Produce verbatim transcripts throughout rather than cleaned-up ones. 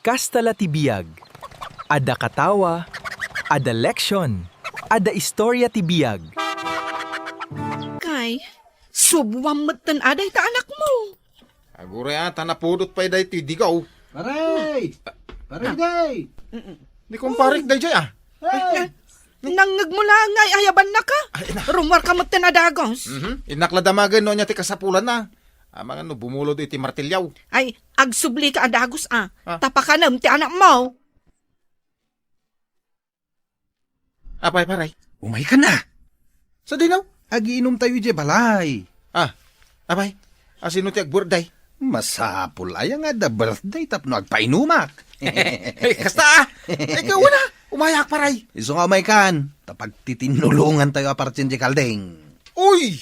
Kasta la ti biag. Adda katawa, adda leksion, adda istoria ti biag. Kay, subwam metten a dayta anakmo. Aguray a, ta napudot pay daytoy digaw. Pare! Pare Day! Ni kumparek dayjay a. Hey! Nangngegmo la ngay ayabannaka. Ay, na. Rummuarka metten a dagus. Mhm. Innak la damagen no ania ti kasapulanna. Amangan no bumulod iti martilyaw. Ay, agsublika a dagus a. Ah. Ta pakanem ti anakmo. Apay, pare? Umaykan a. Sadino? Agiinumtayo idiay balay. Ah, apay? Asino ti ag-birthday? Masapul aya nga adda birthday tapno agpainumak? Ay, kasta a. Ikaw na. Umayak, pare. Isu nga umaykan. Ta pagtitinnulongantayo a partien diay kalding. Uy!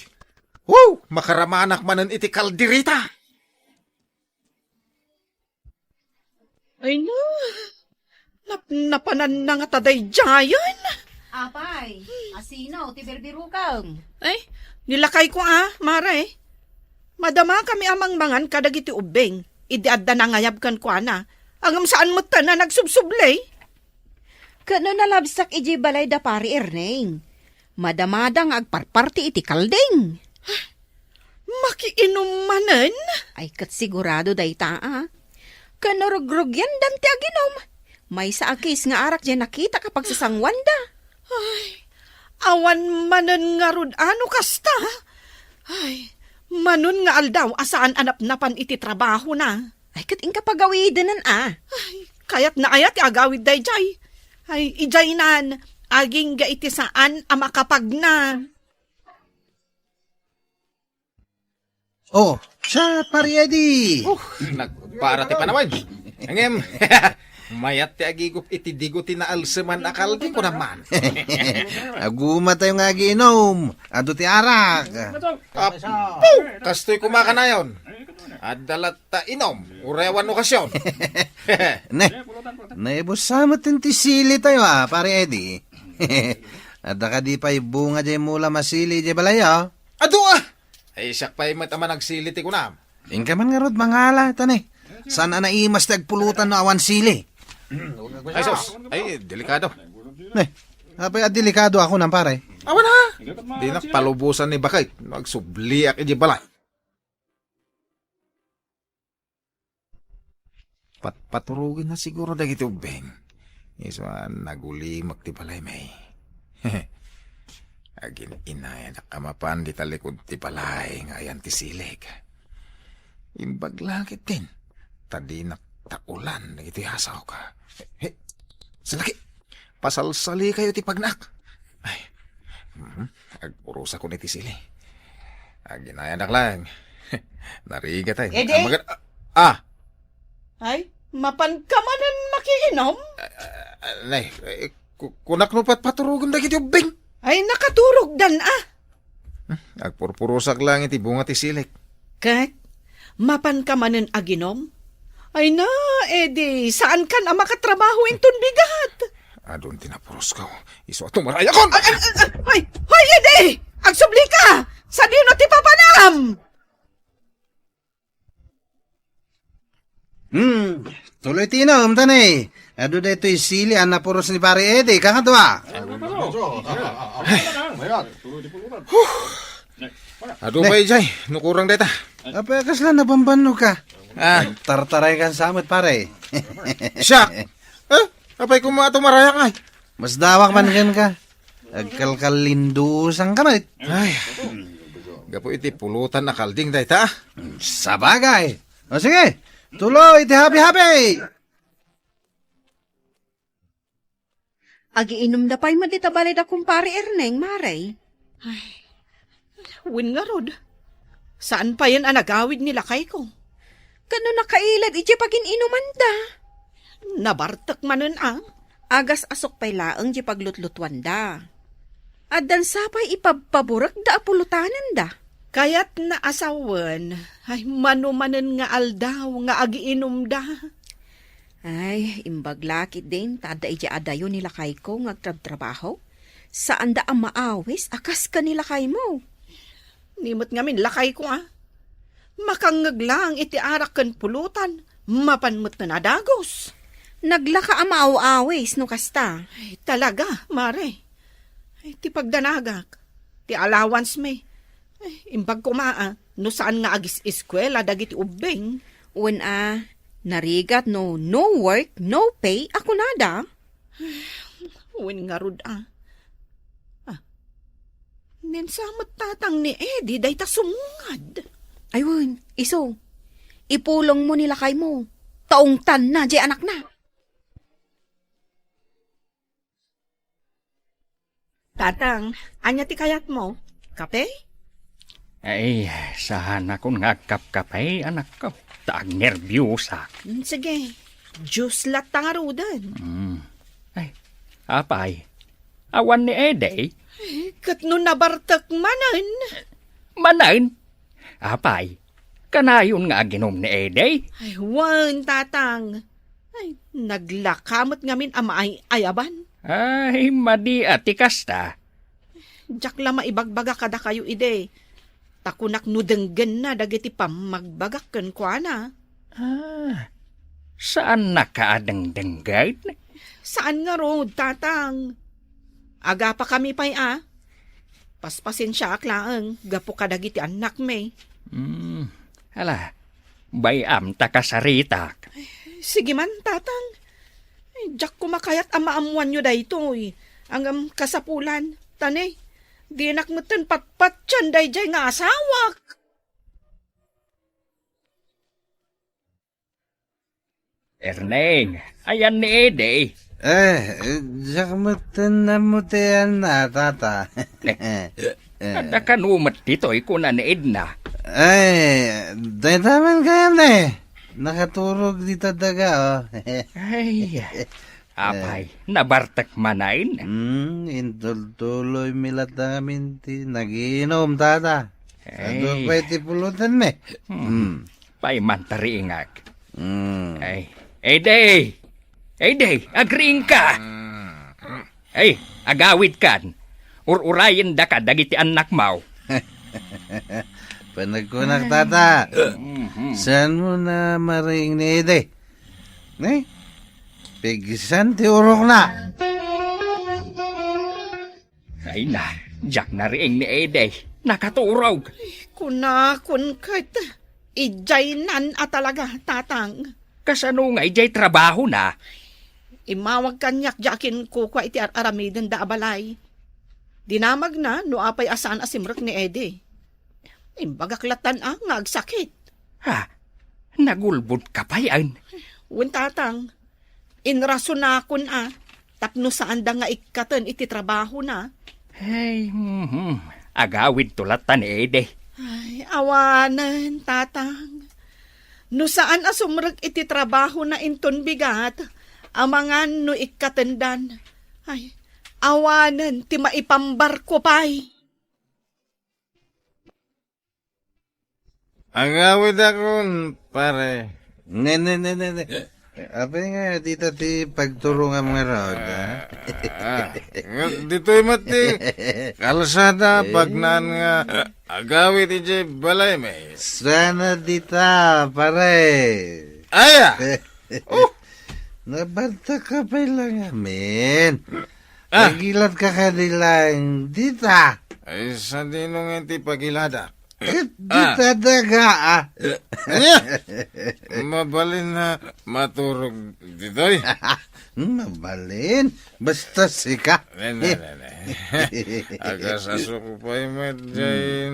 Woo! Makaramanak manen iti kaldereta. Ay na, nap-, napananna nga ta daydiayen. Apay, asino ti birbirukem? Ay, ni lakayko a, mare. Madamakami a mangmangan kadagiti ubbing, idi adda nangayab kenkuana. Ngem saan metten a nagsubsubli. Ket no nalabsak idiay balay da Pari Erneng, madamada nga agparparti iti kalding. Makiinum manen? Ay, ket sigurado dayta a. Ken no rugrugiandan ti aginum, maysa a case nga arak diay nakitak a pagsasanguanda. Ay, awan manen ngarud a no kasta. Ay, manon nga aldaw a saan a napnapan iti trabahona. Ay, ket inka pagawidenen a. Ay, kayatna aya ti agawid daydiay? Ay, idiaynan, agingga iti saan a makapagna. Oh, siya, Pari Eddie. Oh, nagpara ti panawen. Ngem, mayat ti agigup iti digo ti naalseman a kalding, kunam man. Agumatayo nga agiinum. Adu ti arak. Apo, kastoy koma kanayon. Adda latta inum, uray awan okasion. Ne, naibusa met ti silitayo a, Pari Eddie. Adda kadi pay bunga diay mulam a sili diay balayyo? Adu a! Ay, siak pay met a managsili ti kunam. Inka man ngarud mangala, ta ne. Saan a naimas ti agpulutan no awan sili? Ay, sus. Ay, delikado. Ne, apay a delikado a kunam, pare? Awan a. Dinak palubosan ni baket no agsubliak idiay balay. Patpaturogenna siguro dagiti ubbing. Isu a nagulimek ti balay, may. Agin-inayanak a mapan dita likud ti balay nga ayan ti silik. Imbag la ketdin, ta dinak takulan dagiti asawko. He, salaki! Pasalsalikayo ti pagnaak. Ay, mhm, agpurosakon iti sili. Aginayanak laeng. Narigat ay. Edi? Amagan-, ah! Ah! Ay, mapanka manen makiinum? Ah, ah, ah, nay, eh, ku-, kunak no patpaturogem dagiti ubbing. Ay, nakaturogdan a. Hmm, agpurpurosak laeng iti bunga ti silik. Ket, mapanka manen aginum? Ay na, edi, saankan a makatrabaho inton bigat. Adun ti napurosko. Isu a tumaray akon! Ay, ay, ay, ay, hoy, edi! Agsublika! Sadino ti papanam? Hmm, tuloy ti inum, tani. Adu daytoy sili a napuros ni Pare Eddie, kakadua. Adu pay jay, no kurang dayta. Apay, kasla nabambannog ka? Ah. Tartaray kan sa met, pare. Siak? Eh? Apay, koma tumarayak ngay? Mas dawak man ken ka. Agkalkallindusan ka met. Ay, gapu iti pulutan a kalding dayta. Sabagay. O sige, tuloy ti happy-happy. Agiinumda pay met ita balay da kumpare Erneng, mare. Ay, wen ngarud, saan payen a nagawid ni lakayko. Ket no nakailad idiay pagin-inumanda? Nabartek manen a. Agas-asok pay laeng diay paglutlutuanda. Addan sa pay ipabpaburekda a pulutanenda. Kayatna a sawen, ay, mano manen nga aldaw nga agiinumda. Ay, imbag la ketdin ta adda idiay adayo ni lakayko nga agtrabtrabaho. Saanda a maawis a kas ken ni lakaymo. Ni met ngamin lakayko a. Makangngeg laeng iti arak ken pulutan, mapan met a dagus. Naglaka a maaw-awis no kasta. Ay, talaga, Mare. Ay, ti pagdanagak, ti allowance mi. Ay, imbag koma, ah, no saan nga agis-eskuela dagiti ubbing. Wen a, narigat no no work, no pay a kunada. Wen ngarud a. Ah, nensa met tatang ni Eddie dayta sumungad. Ay wen, isu, ipulongmo ni lakaymo. Taungtanna jay anakna. Tatang, ania ti kayatmo? Kape? Ay, saanakon nga agkapkape, anakko. Ta agnerbiosak. Mm, sige. Juice latta ngaruden. Mm. Ay, apay, awan ni Edey? Ay, ket no nabartek manen? Manen? Apay, kanayon nga aginom ni Edey? Ay, wen, tatang. Ay, naglaka met ngamin a maay-ayaban. Ay, madi a ti kasta. Diak la maibagbaga kadakayo idi. Ta kunak no denggenna dagiti pammagbagak kenkuana. Ah, saannaka a dengdenggen? Saan ngarud, tatang. Agapakami pay a. Paspasensiaak laeng gapu kadagiti annakmi. Hmm, ala, bay-am ta kasaritak. Sige man, tatang. Ay, diak koma kayat a maammoanyo daytoy. Ngem kasapulan, ta ne, dinak metten patpatian daydiay nga asawak. Erneng, ayan ni Edey? Eh, diak metten ammo ti ayanna, tata. Eh, adda kano met ditoy, kuna ni Edna. Ay, dayta man kayat, eh. Nakaturog dita daga, oh. Ay, apay, nabartek manen? Hmm, intultuloymi latta ngamin ti nagiinom, tata. Adu pay ti pulutanmi. Hmm. Hmm. Pay man tariingak. Hmm. Ay, Edey! Edey, agriingka! Ay, agawidkan. Ur-urayendaka dagiti annakmo. Panagkunak, tata. Mhm. Saanmo a mariing ni Edey? Ne? Pigsan ti urokna. Ay na, diak nariing ni Edey. Nakaturog. Kunakon ket, idiaynan a talaga, tatang. Kasano nga idiay trabahona? Immawag kaniak diay akinkukua iti ar-aramidenda a balay. Dinamagna no apay a saan a simrek ni Edey. Imbagak lattan a nga agsakit. Ha? Nagulbodka pay, an? Wen, tatang. Inrasonakon a tapno saanda nga ikkaten iti trabahona. Ay, mhm. Agawidto latta ni Edey. Ay, awanen, tatang. No saan a sumrek iti trabahona inton bigat, amangan no ikkatendan. Ay, awanen ti maipambarko pay. Agawidakon, pare. Ne, ne, ne, ne, ne. Apay nga, dita ti pagturongam ngarud, ha? Ah, ditoy met ti kalsada, pagnaan nga agawid idiay balaymi. Sana dita, pare. Aya! Oh! Nabartekka pay la ngamin. Ah. Agilatka kadi laeng dita. Ay, sadino nga ti pagiladak? Ket dita daga, ah. Ania? Mabalin a maturog ditoy? Mabalin. Basta sika. Ne, ne, ne, ne. Agasasok pay met diay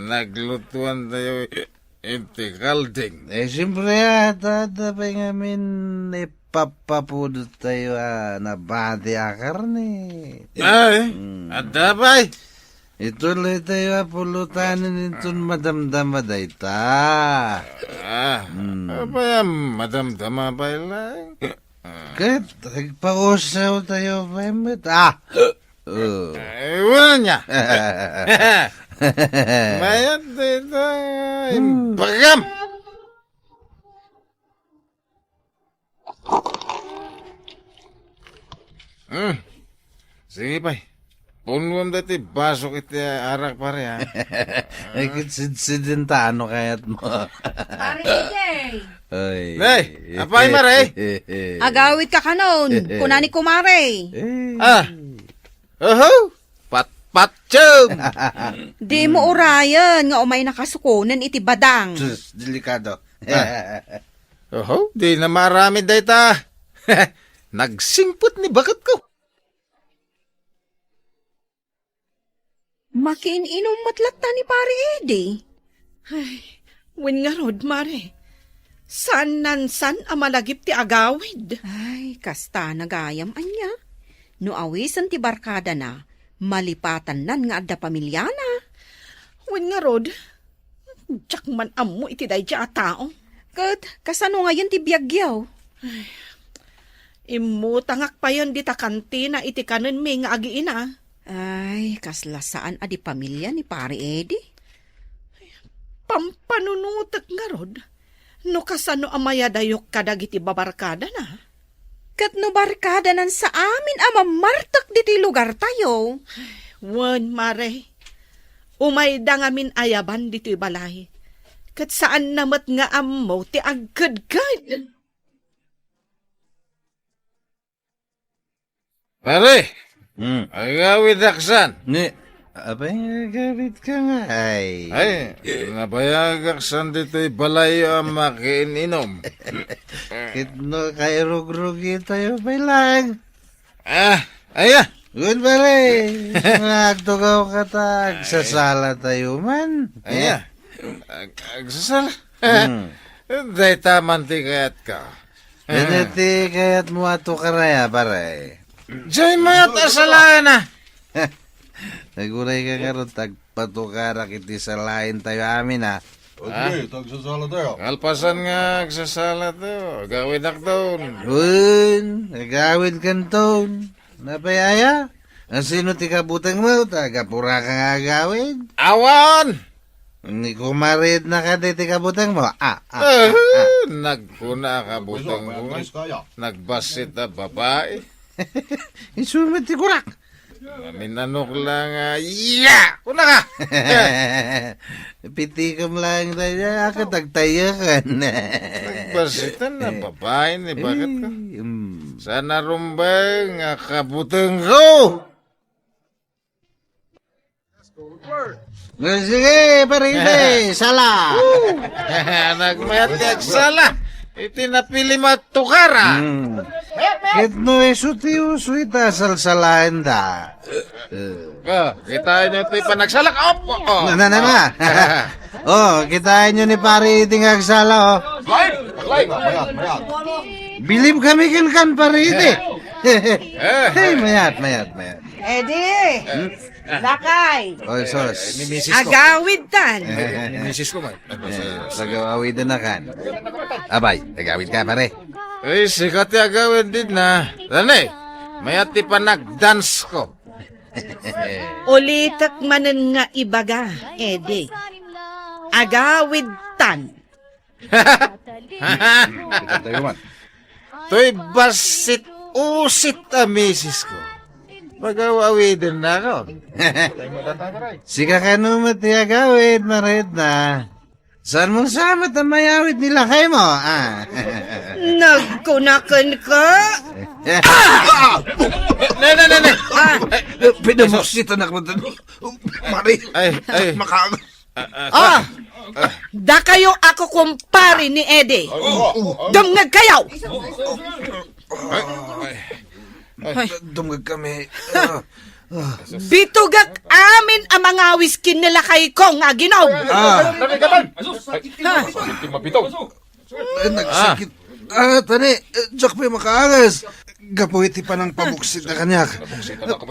naglutuan tayo iti kalding. Eh, siyempre, adda, adda pay ngamin ipapapudot tayo a nabati a karne. Ay, adda pay. Ituloy tayo a pulutanen inton madamdama dayta. Ah, apay a madamdama pay laeng? Ket agpausaw tayo pay met. Ah, Oh. Ay, wala niya. Mayat dayta, imbagam. Hmm. Sige, pay. Punuam dati basok iti arak, pare, ha? Ay, ket sidsidenta, ano kayat mo? Pare J J. Ay. Nay, apay, mare? Agawidka kanon, kuna ni kumare. Eh. Ah. Oho, patpatiem. Dimo urayen nga umaynaka sukonen iti badang. Sus, delikado. Ah. Oho, dina maaramid dayta. Nagsingpet ni baketko. Makiin-inom met latta ni Pare Eddie. Ay, wen ngarud, mare. Saan nansan a malagip ti agawid. Ay, kasta na gayam ania. No awisen ti barkadana, malipatannan nga adda pamiliana. Wen ngarud, diak man ammo iti daydiay a tao. Ket kasano ngayen ti biagyo? Ay, immutangak payen dita kantina iti kanenmi nga agiina. Ay, kasla saan a di pamilia ni Pare Eddie. Pampanunotek ngarud, no kasano a mayadayok kadagiti babarkadana. Ket no barkadanan sa amin a mammartek ditoy lugartayo. Wen, mare, umayda ngamin ayaban ditoy balay. Ket saanna met nga ammo ti agkedked. Pare, Hmm. Agawidak san? Ni, apay nga agawidka nga ay? Ay, nabayagak san ditoy balay a makiin-inom. Ket no kairugrugitayo pay lang. Ah, aya. Wen, pare, agtugawka ta, agsasalatayo man. Aya. Ag-, agsasala. Hmm. Dayta man ti kayatka. Dayta ti kayatmo a tukaraya, pare. Diay mayat a salaen a. Nagurayka ngarud ta agpatukarak iti salaentayo amin, a. Agri, agsasala tayo. Kalpasan nga agsasala tayo, agawidakton. Wen, agawidkanton. Napay aya? Asino ti kabutengmo ta agapuraka nga agawid? Awan! Ni kumaritna kadi ti kabutengmo? Ah, ah, ah, ah. Eh, nagkuna a kabutengmo nga nagbassit a babai. Isu met ti kunak. Maminanok lang, ah, iya! Kuna ka! Pitikem lang tayo, ah, ket agtayakan. Nagbassitan a babai ni baket ka. Eh, mm. Sana rumbeng a kabutengko! Eh, sige, pare, eh, sala. Nagmayat ti agsala. Iti napili mo a tukar, a. Hmm. Ket no isu ti uso ita, salsalaenda. Eh. Oh, kitaenyo ti panagsalak. Op, oh, oh. Na, na, na, na. Oh, kitaenyo ni pare iti nga agsala, oh. Mayat, mayat, mayat. Bilib kami kenkan, pare, iti. Eh. Hey, mayat, mayat, mayat. Eddie, hmm? Lakay. Oy, sos. Ni misis ko. Agawid tan. Eh, ni misis ko man. Eh, pag-awiden na kan. Abay, agawid ka, pare. Eh, sikat ti agawid din na. Dali, mayat ti panagdance ko. Ulitek manen nga ibaga, Eddie. Agawid tan. Toy bassit-usit a misis ko. Pag-awawiden na ako. Sika kano met ti agawid, Maritna? Saan mo sa met a mayawid ni lakay mo, ah? Nagkunaken ka? Ne, ne, ne, ne. Ah. Pinamuksitan ako. Mari. Ay, ay. Makaag- Ah, ah, ah. Dakayo a kukumpare ni Eddie. Dumngeg kayo. Ay, ay. Ay. Dumngeg kami. Ah, ah. Bitugek amin a mangawis ken ni lakayko nga aginom. Ah. Ha? Ay, nagsakit. Ah, tani, eh, diak pay makaangas. Gapu iti panangpabuksit na kaniak.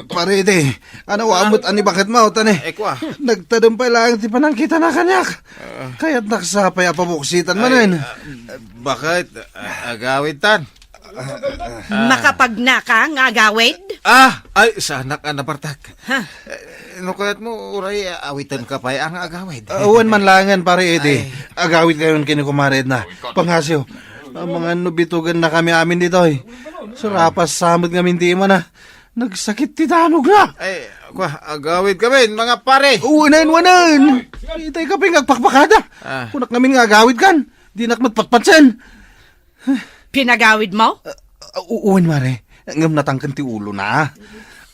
Pare, iti, ano, amot ani bakit mo, tani? Eh, kwa. Nagtadem pay laeng ti panangkita na kaniak. Ah. Kayat naksa pay a pabuksitan manen. Ay, ah, bakit? Ah, agawid tan. Ah. Makapagnaka nga agawid? Ah, ay, sanak a nabartak. Ha? Eh, no kayat mo, uray, awitan ka pay ang agawid. Ah, awan man langen, pare Eddie. Ay. Agawid kayon kini kumare na. Pangasiw, amangan no bitugan na kami amin ditoy. Sarapas samot ngamin ti imana. Nagsakit ti danog na. Ay, kwa, agawid kami, mga pare. Wanan, wanan. Itay ka pay nga agpakpakada. Ah. Kunak ngamin nga agawid kan. Dinak met patpatsen. Pinagawidmo? Ah, u-, wen, mare. Ngem natangken ti ulona.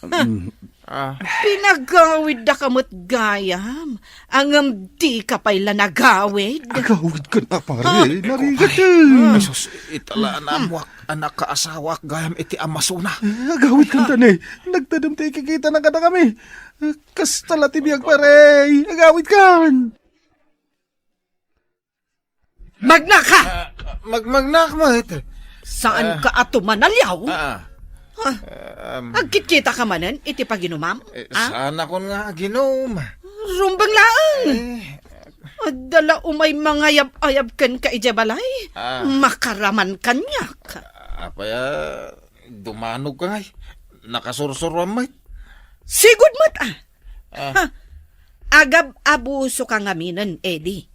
Mm. Ah. Pinagawiddaka met gayam. Ngem dika pay la nagawid. Agawidkan a, pare. Ah. Narigat, eh. Ay, sus, itala na amuak a nakaasawak gayam iti amasona. Eh, agawidkan ta, ne. Nagtedem ti ikikitana kadakami. Kasta la ti biag, pare. Agawidkan. Magnaka! Ah, mag-, magnak met. Saan Ah. ka ato manaliaw? Ah. Ah. Um, Agkitkita ka manen iti paginumam? Eh, Ah? saan akon nga aginum? Rumbeng laeng. Eh. Adda la umay mangayab-ayab kenka idiay balay. Ah. Makaraman kaniak. Apay a, dumanog ka ngay. Nakasursuruam met. Sigud met, ah. Ah. Ha? Agab-abuso ka ngaminen, Eddie.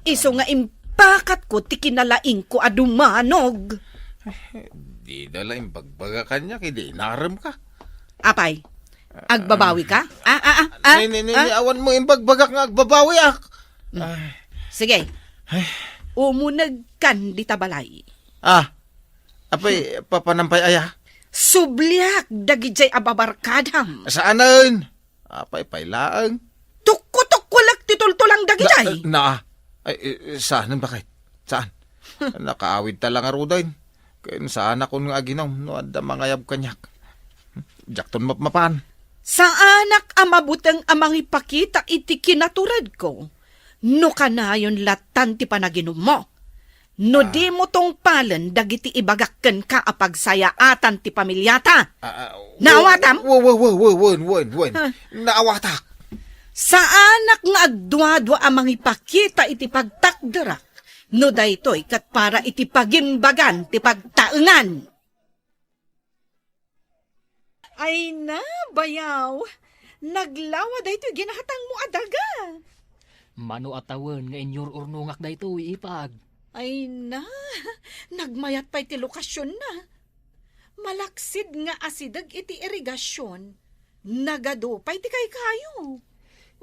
Isu nga impakatko ti kinalaingko a dumanog. Dida la imbagbaga kaniak idi inarem ka. Apay, agbabawi ka? Ah, ah, ah, ah, Ni, ni, ni, ah. ni, awan mo imbagbaga nga agbabawiak. Mm. Ay. Sige. Ay. Umuneg kan dita balay. Ah. Apay, papanam pay aya? Subliak dagidiay a babarkadam. Saanen? Apay pay laeng. Tukko-tukkolek ti tultulang dagidiay. Na, na, ay, eh, saanen, baket? Saan? Nakaawid ta la ngaruden. Ken saanakon nga aginum no adda mangayab kaniak. Diakton mapmapan. Saanak a mabuteng a mangipakita iti kinaturedko no kanayon lattan ti panaginummo. No Ah. dimo tungpalen dagiti ibagak kenka a pagsayaatan ti pamiliata. Ah, ah, Naawatam? Wen, wen, wen, wen, wen, wen. Huh. Naawatak. Saanak nga agduadua a mangipakita iti pagtakderak no daytoy ket para iti pagimbagan ti pagtaengan. Ay na, bayaw! Naglawa daytoy ginatangmo a daga. Mano a tawen nga inyur-urnongak daytoy, ipag. Ay na, nagmayat pay ti lokasionna. Malaksid nga asideg iti irigasion, nagadu pay ti kaykayo.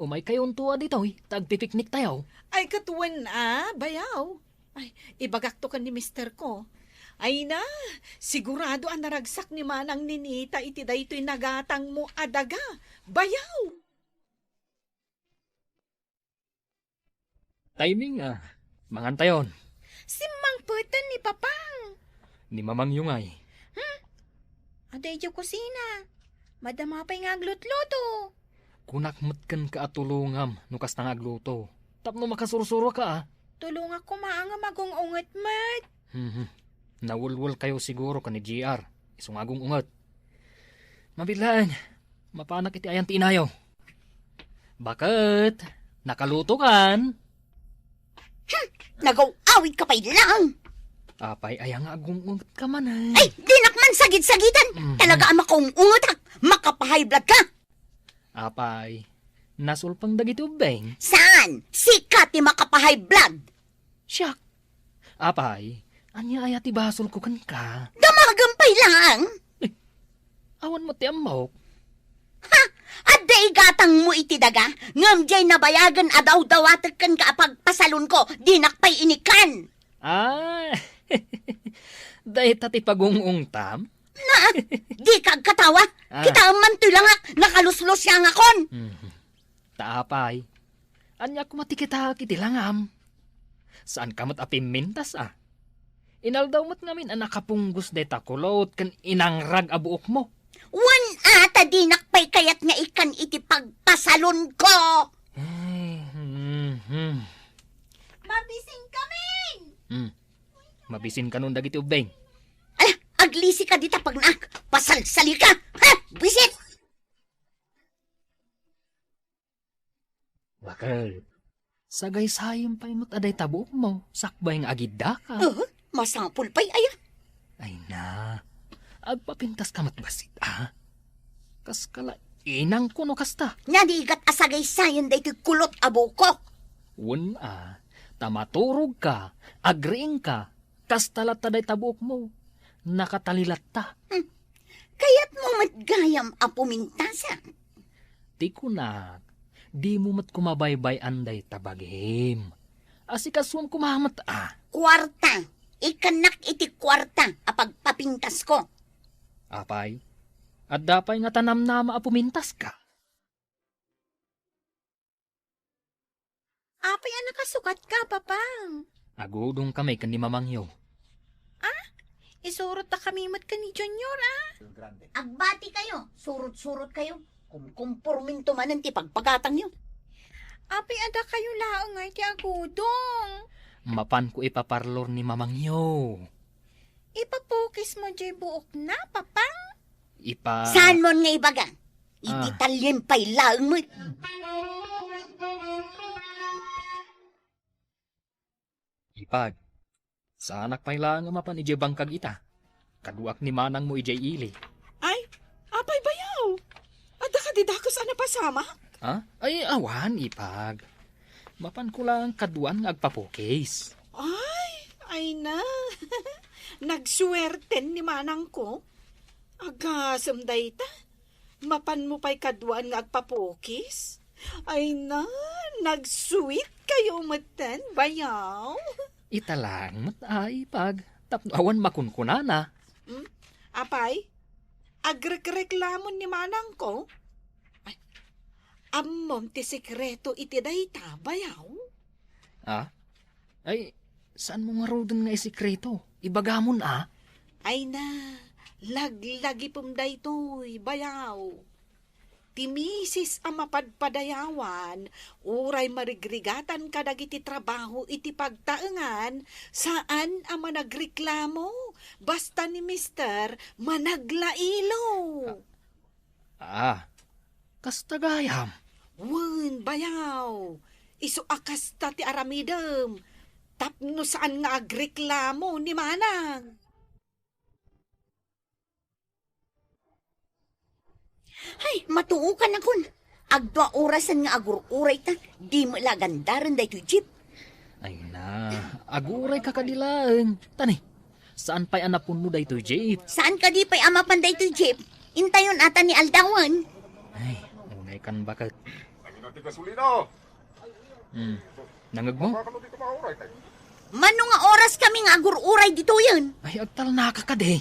Umaykayonto a ditoy, ta agpipikniktayo. Ay, ket wen a, bayaw. Ay, ibagakto ken ni mister ko. Ay na, sigurado a naragsak ni Manang Ninita iti daytoy nagatangmo a daga. Bayaw! Timing, ah. Mangantayon. Simmangpeten ni Papang. Ni Mamangyo ngay. Hmm? Adda idiay kusina. Madama pay nga aglutluto. Kunak met kenka a tulongam no kasta nga agluto. Tapno makasursuroka, ah. Tulongak koma ngem agung-unget met. Mhm. Nawulwulkayo siguro ken ni G R. Isu nga agung-unget. Mabiit laeng, mapanak iti ayan ti inayo. Baket, nakalutokan? Hmm, nagaw-awid ka pay laeng. Apay, aya nga agung-unget ka man, eh. Ay, dinak man sagid-sagitan. Mhm. Talaga a makaung-ungetak. Makapa-high blood ka. Apay, nasulpeng dagiti ubbing? Saan? Sika ti makapa-high blood. Siak. Apay, ania aya ti basolko kenka? Damagem pay laeng. Eh, awan met ti ammok. Ha? Adda igatangmo iti daga, ngem diay nabayagen a dawdawatek kenka a pagpasalonko, dinak pay inikkan. Ah, dayta ti pagung-ungtam? Na, dika agkatawa. Ah. Kitaem man toy langak, nakaluslusiangakon. Mhm. Ta apay, ania koma ti kitaek iti langam? Saanka met a pimmintas, a? Inaldaw met ngamin a nakapunggos dayta kulot ken inangrag a buokmo. Wen a, ta dinak pay kayat nga ikkan iti pagpasalonko. Ay, mhm. Mabisin kamin! Hmm. Mabisin kanon dagiti ubbing. Ala, aglisi ka dita pagnaak. Pasalsali ka. Ha? Bisit! Baket, sagaysayem pay met a dayta buokmo, sakbay nga agiddaka. Uh, masapul pay aya? Ay na, agpapintas ka met bassit, a? Kas kala inangko no kasta. Narigat a sagaysayen daytoy kulot a buokko. Wen a, ta maturog ka, agriing ka, kasta latta dayta buokmo. Nakatali latta. Hmm. Kayatmo met gayam a pumintasak. Ti kunak, dimo met koma baybay-an dayta bagim. Asikasuem koma met a. Kuarta, Ikkannak iti kuarta a pagpapintasko. Apay, adda pay nga tanamnama a pumintaska? Apay a nakasukatka, Papang? Agudongkami ken ni Mamangyo. Ah? Isurotta kami met ken ni Junior, ah? Agbatikayo, surot-surotkayo. Kumkumporminto manen ti pagpagatangyo. Apay a dakayo laeng ngay ti agudong? Mapanko ipaparlor ni Mamangyo. Ipapukismo diay buokna, Papang? Ipa- Saanmon nga ibaga? Ah. Iti talyen pay laeng met. Ipag, saanak pay laeng a mapan idiay bangkag ita. Kaduak ni manangmo idiay ili. Ay, apay bayaw? Adda kadi dakes a napasamak? Ha? Ay, awan, Ipag. Mapanko laeng kaduan nga agpapukis. Ay, ay na. Nagsuwerten ni manangko. Agasem dayta. Mapanmo pay kaduan nga agpapukis? Ay na, nag-sweet kayo metten, bayaw. Ita laeng met, Ipag, tapno awan makunkunana. Hmm? Apay, agrekreklamon ni manangko? Ay, ammom ti sekreto iti dayta, bayaw? Ah? Ay, saanmo ngaruden nga isekreto? Ibagamon, a? Ay na, laglagipem daytoy, bayaw. Ti misis a mapadpadayawan, uray marigrigatan kadagiti trabaho iti pagtaengan, saan a managreklamo, basta ni Mister managlailo. Ah, kasta gayam? Wen, bayaw. Isu a kasta ti aramidem. Tapno saan nga agreklamo ni manang. Ay, matuokan akon. Agdua orasen nga agur-uray ta, di met la agandaren daytoy jeep. Ay na, aguray ka kadi laeng. Tani, saan pay a napunno daytoy jeep? Saan kadi pay a mapan daytoy jeep? Intayon ata ni aldawen. Ay, unay kan baket. Nangina ti gasolina. Hmm. Nangegmo? Bakano di ka makauray, tay? Mano nga oras kami nga agur-uray ditoyen? Ay, agtalnaka kadi.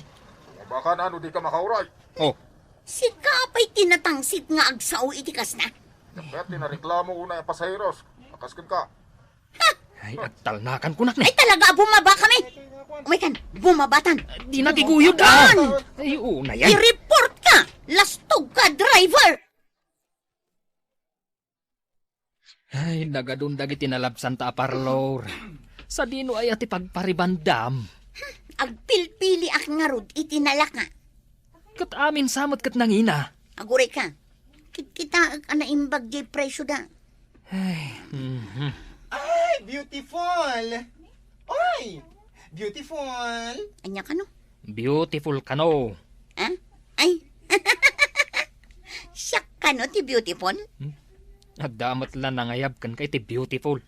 Baka na ano di ka makauray. Oh. Sika pay ti natangsit nga agsao iti kasna. Kapit ti nareklamo unay a pasaheros. Akas ken ka. Ay, agtalnakan kunak ni. Ay, talaga, bumaba kami. Umay kan, bumabatan. Di na ti guyod, ah. Ay, una yan. I-report ka. Lastog ka, driver. Ay, nagadun dagiti nalabsanta a parlor. Sadino aya ti pagparibandam? Agpilpiliak ngarud iti nalaka. Ket amin sa met ket nangina. Aguray ka. Kitkitaek a naimbag diay presyo da. Ay, mhm. Ay, beautiful! Oy! Beautiful! Ania kano? Beautiful kano. Ah? Ay! Siak kano ti beautiful? Hmm? Adda met la nangayab kenka iti beautiful.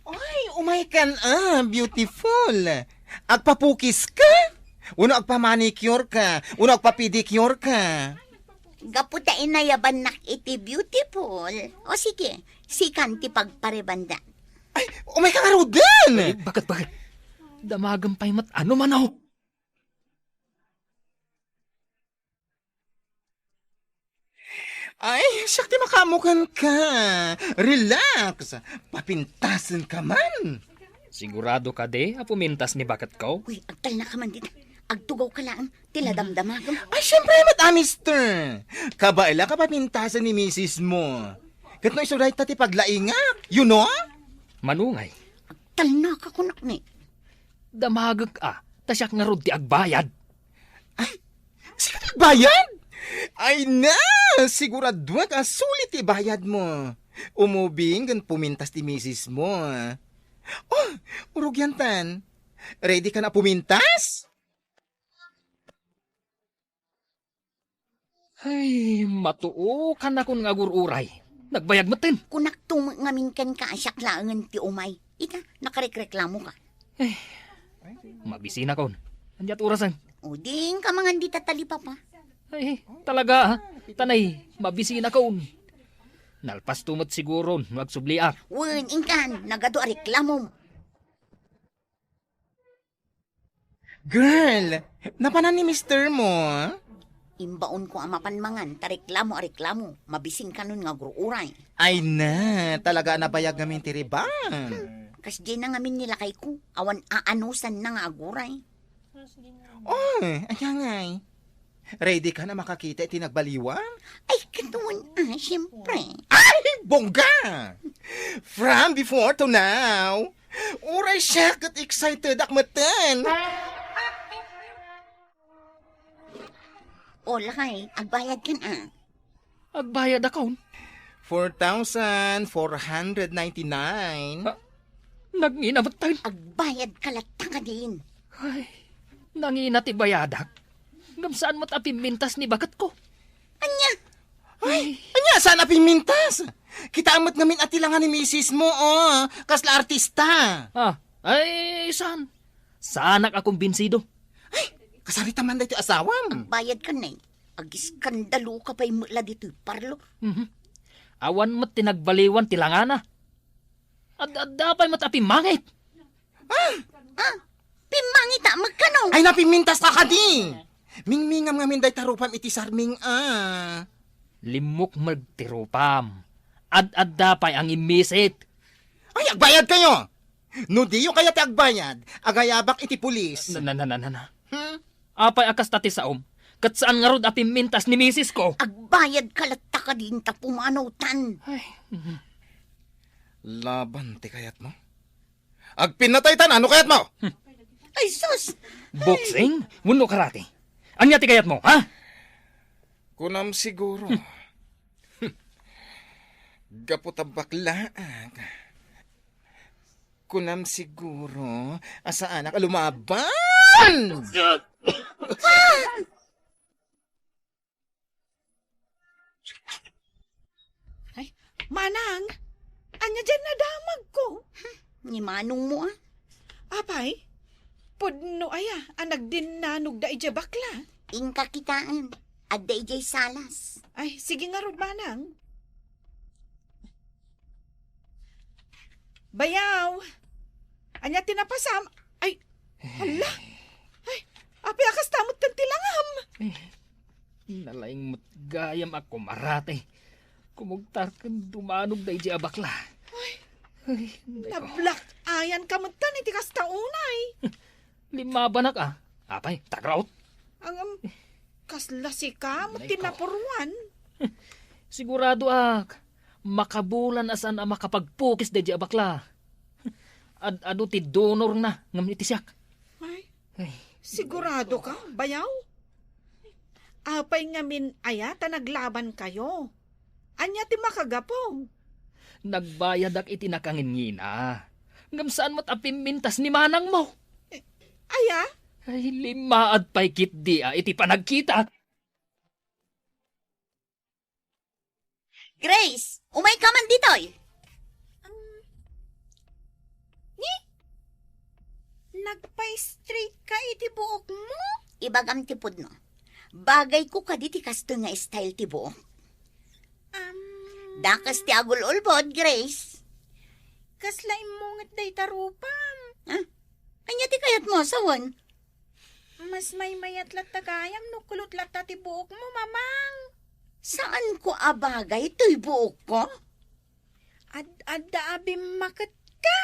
Oy, umay kan, ah, beautiful. Agpapukis ka? Uno agpamanicure ka? Uno agpapedicure ka? Gapu ta inayabannak iti beautiful. O sige, sikan ti pagparibanda. Ay, umay ka ngaruden! Ay, baket, baket? Damagem pay met ano man, oh. Ay, siak ti makaammo kenka. Relax. Papintasen ka man. Sigurado kadi a pumintas ni baketko? Uy, agtalna ka man dita. Agtugaw ka laeng. Ti la damdamagem. Ay, siyempre met, ah, mister. Kabaelak a papintasen ni misis mo. Ket no isu dayta ti paglaingak, you know? Manungay. Agtalna ka kunak ni. Damagek a, ta siak ngarud ti agbayad. Ay, sika ti agbayad? Ay na, siguraduak a sulit ti bayad mo. Umubing ken pumintas ti misis mo. Oh, urugyan tan. Ready ka na pumintas? Ay, matuokan nakon nga agur-uray. Nagbayag metten. Kunakto met ngamin kenka a siak laengen ti umay. Ita, nakarekreklamo ka. Ay, mabisinakon. Ania ti orasen? O, di inka mangan dita talipapa. Ay, talaga, ah. Tanay, mabisinakon. Nalpasto met siguro no agsubliak. Wen, inkan, nagadu a reklamom. Girl, napanan ni mister mo? Imbaonko a mapan mangan, ta reklamo a reklamo. Mabising kanon nga agur-uray. Ay na, talaga a nabayag ngamin ti riban. Hmm, kasdiay na ngamin ni lakayko. Awan aanusanna nga aguray. Oh, anya ngay? Ready ka na makakita iti nagbaliwan? Ay, kaduan, ah, siyempre. Ay, bongga! From before to now, uray siak ket excited ak metten. O, lakay, agbayad kan, ah. Agbayad akon. Four thousand four hundred ninety-nine. Ah, nagngina metten. Agbayad ka latta kadin. Ay, nangina ti bayadak. Ngem saan met a pimmintas ni baketko. Anya? Ay, anya saan a pimmintas? Kita met ngamin a ti langa ni misis mo, oh, kasla artista. Ah, ay, saan? Saanak a kumbinsido. Ay, kasarita man daytoy asawam. Agbayad ka, Nay. Agiskandalo ka pay met la ditoy parlor. Mhm. Awan met ti nagbaliwan ti langana. Ad-adda pay met a pimmangit. Ah! Ah, pimmangit a magkano? Ay, napimmintas ka kadi! Mingmingam ngamin dayta rupam iti sarming, ah. Limmukmeg ti rupam. Ad-adda pay a ngimmisit. Ay, agbayad kayo! No diyo kayat ti agbayad, agayabak iti pulis. Na, na, na, na, na, na. Hmm? Apay a kasta ti saom? Ket saan ngarud a pimmintas ni misis ko? Agbayad ka latta kadin ta pumanawtan. Ay, mhm. Laban ti kayat mo? Agpinnatay ta na, ano kayat mo? Hmm. Ay, sus! Boxing? Wenno karate? Ania ti kayat mo, ha? Kunam siguro. Gapu ta baklaak. Kunam siguro, a saanak a lumaban! Ay, Manang, ania diay nadamagko? Ni manong mo, ah. Apay, pudno aya a nagdinnanogda idiay bakla? Inka kitaen, adda idiay salas. Ay, sige ngarud, Manang. Bayaw, ania ti napasam? Ay, hala! Ay, apay a kasta met ti langam? Eh, nalaing met gayam a kumarate. Kumugtar ken dumanog daydi a bakla. Ay, ay, nako. Nablak-ayan ka met iti kasta unay. Limmabanak, ah. Apay, tagraot. Ang, um, kasla sika met ti napuruan. Sigurado ak, makabulan a saan a makapagpukis daydi a bakla. Ad-adu ti donorna ngem iti siak. Ay, ay. Sigurado ka, bayaw? Apay ngamin aya ta naglaban kayo? Ania ti makagapu? Nagbayadak iti nakangingina. Ngem saan met a pimmintas ni manang mo? Eh, aya? Ay, limmaad pay ketdi a iti panagkitak. Grace, umay ka man ditoy. Um, ni? Nagpa-straight ka iti buokmo? Ibagam ti pudno. Bagayko kadi ti kastoy nga style ti buok. Um, Dakes ti agul-ulbod, Grace. Kasla immunget dayta rupam. Ah? Ania ti kayatmo a sawen? Mas maymayat latta gayam no kulot latta ti buokmo, Mamang. Saanko a bagay toy buokko? Ad-adda a bimmaketka.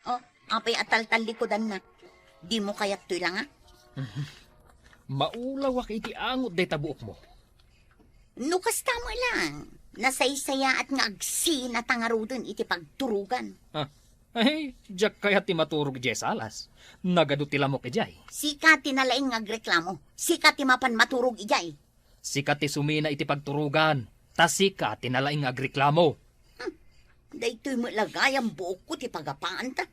Oh, apay a taltallikudanna? Dimo kayat toy langa? Maulawak iti angot dayta buokmo. No kasta met lang, nasaysayaat nga agsina ta ngaruden iti pagturogan. Ah, ay, diak kayat ti maturog idiay salas. Nagadu ti lamok idiay. Sika ti nalaing nga agreklamo. Sika ti mapan maturog idiay. Sika ti sumina iti pagturogan, ta sika ti nalaing nga agreklamo. Hmm, daytoy met la gayam buokko ti pagapaanta.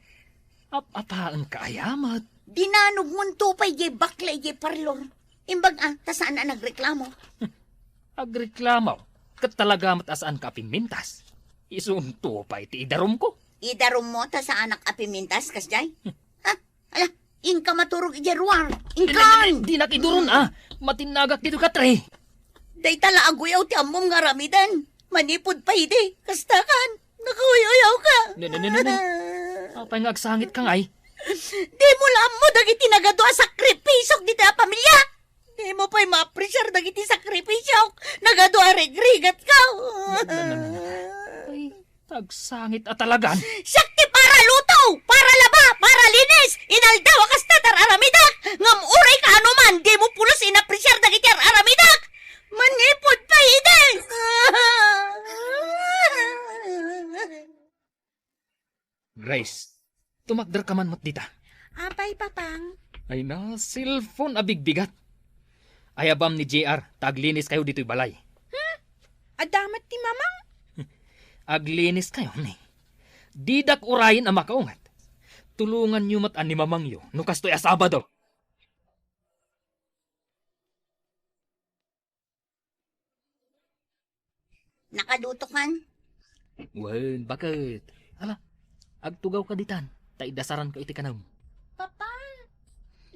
Ap-apaenka aya met? Dinanogmonto pay diay bakla idiay parlor. Imbag a, ta saan a nagreklamo. Agreklamo, ket talaga met a saanka a pimmintas. Isunto pay ti idarumko. Idarummo ta saanak a pimmintas, kasdiay? Ha? Ala, inka maturog idiay ruar. Inkan! Di, di, di, dinak iduron, ah. Matinnagak ditoy katre. Dayta la aguyaw ti ammom nga aramiden. Manipud pay idi, kastakan. Nakauyuyaw ka. Ne, ne, ne, ne, ne. Apay nga agsangit ka ngay? Dimo la ammo dagiti nagadu a sakrifisio dita a pamilya. Dimo pay maapresiar dagiti sakrifisiok. Nagadu a rigrigat ka. Ne, ne, ne, ne. Ay, agsangit a talagan. Siak ti para luto, para laba, para linis. Inaldaw a kasta ti ar-aramidak. Ngem uray kaano man, dimo pulos inapresiar dagiti ar-aramidak. Manipud pay idi. Grace, tumakder ka man met dita. Apay, Papang? Ay na, cellphone a bigbigat. Ayabam ni J R, ta aglinis kayo ditoy balay. Hmm? Adda met ti Mamang? Aglinis kayo, ni. Didak urayen a makaunget. Tulongan yo met a ni Mamang yo, no kastoy a Sabado. Nakadutokan? Wen, baket. Ala, agtugaw ka ditan, ta idasaran ka iti kanam. Papa,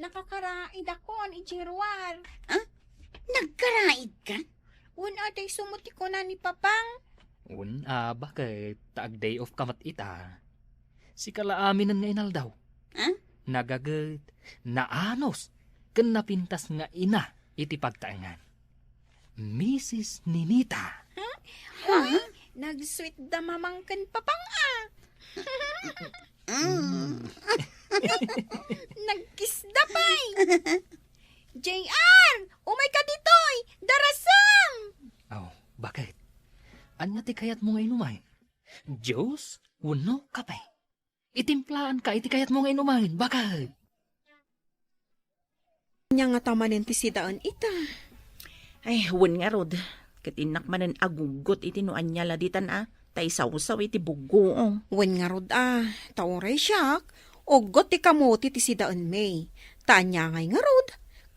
nakakaraid ako ni Jeruar. Ah? Nagkaraid ka? Wen, aday sumuti ko na ni Papang. Wen, a, baket, ta ag-day off ka met ita. Sika la aminen nga inaldaw. Ah? Nagaget, naanus, ken napintas nga ina iti pagtaengan. Misis Ninita. Huh? Ay, nag-sweet da Mamang ken Papang, ah. Mm. Nag-kiss da pay. J R, umay ka ditoy. Darasam! Aw, baket? Ania ti kayatmo nga inumayen? Juice wenno kape? Itimplaan ka iti kayatmo nga inumayen, baket. Ania ngata manen ti sidaen ita? Ay, wen ngarud. Ket innak manen aguggot iti no ania la ditan a, ta isawsaw iti buggoong. Wen ngarud a, ta uray siak, uggot ti kamote ti sidaenmi. Ta ania ngay ngarud,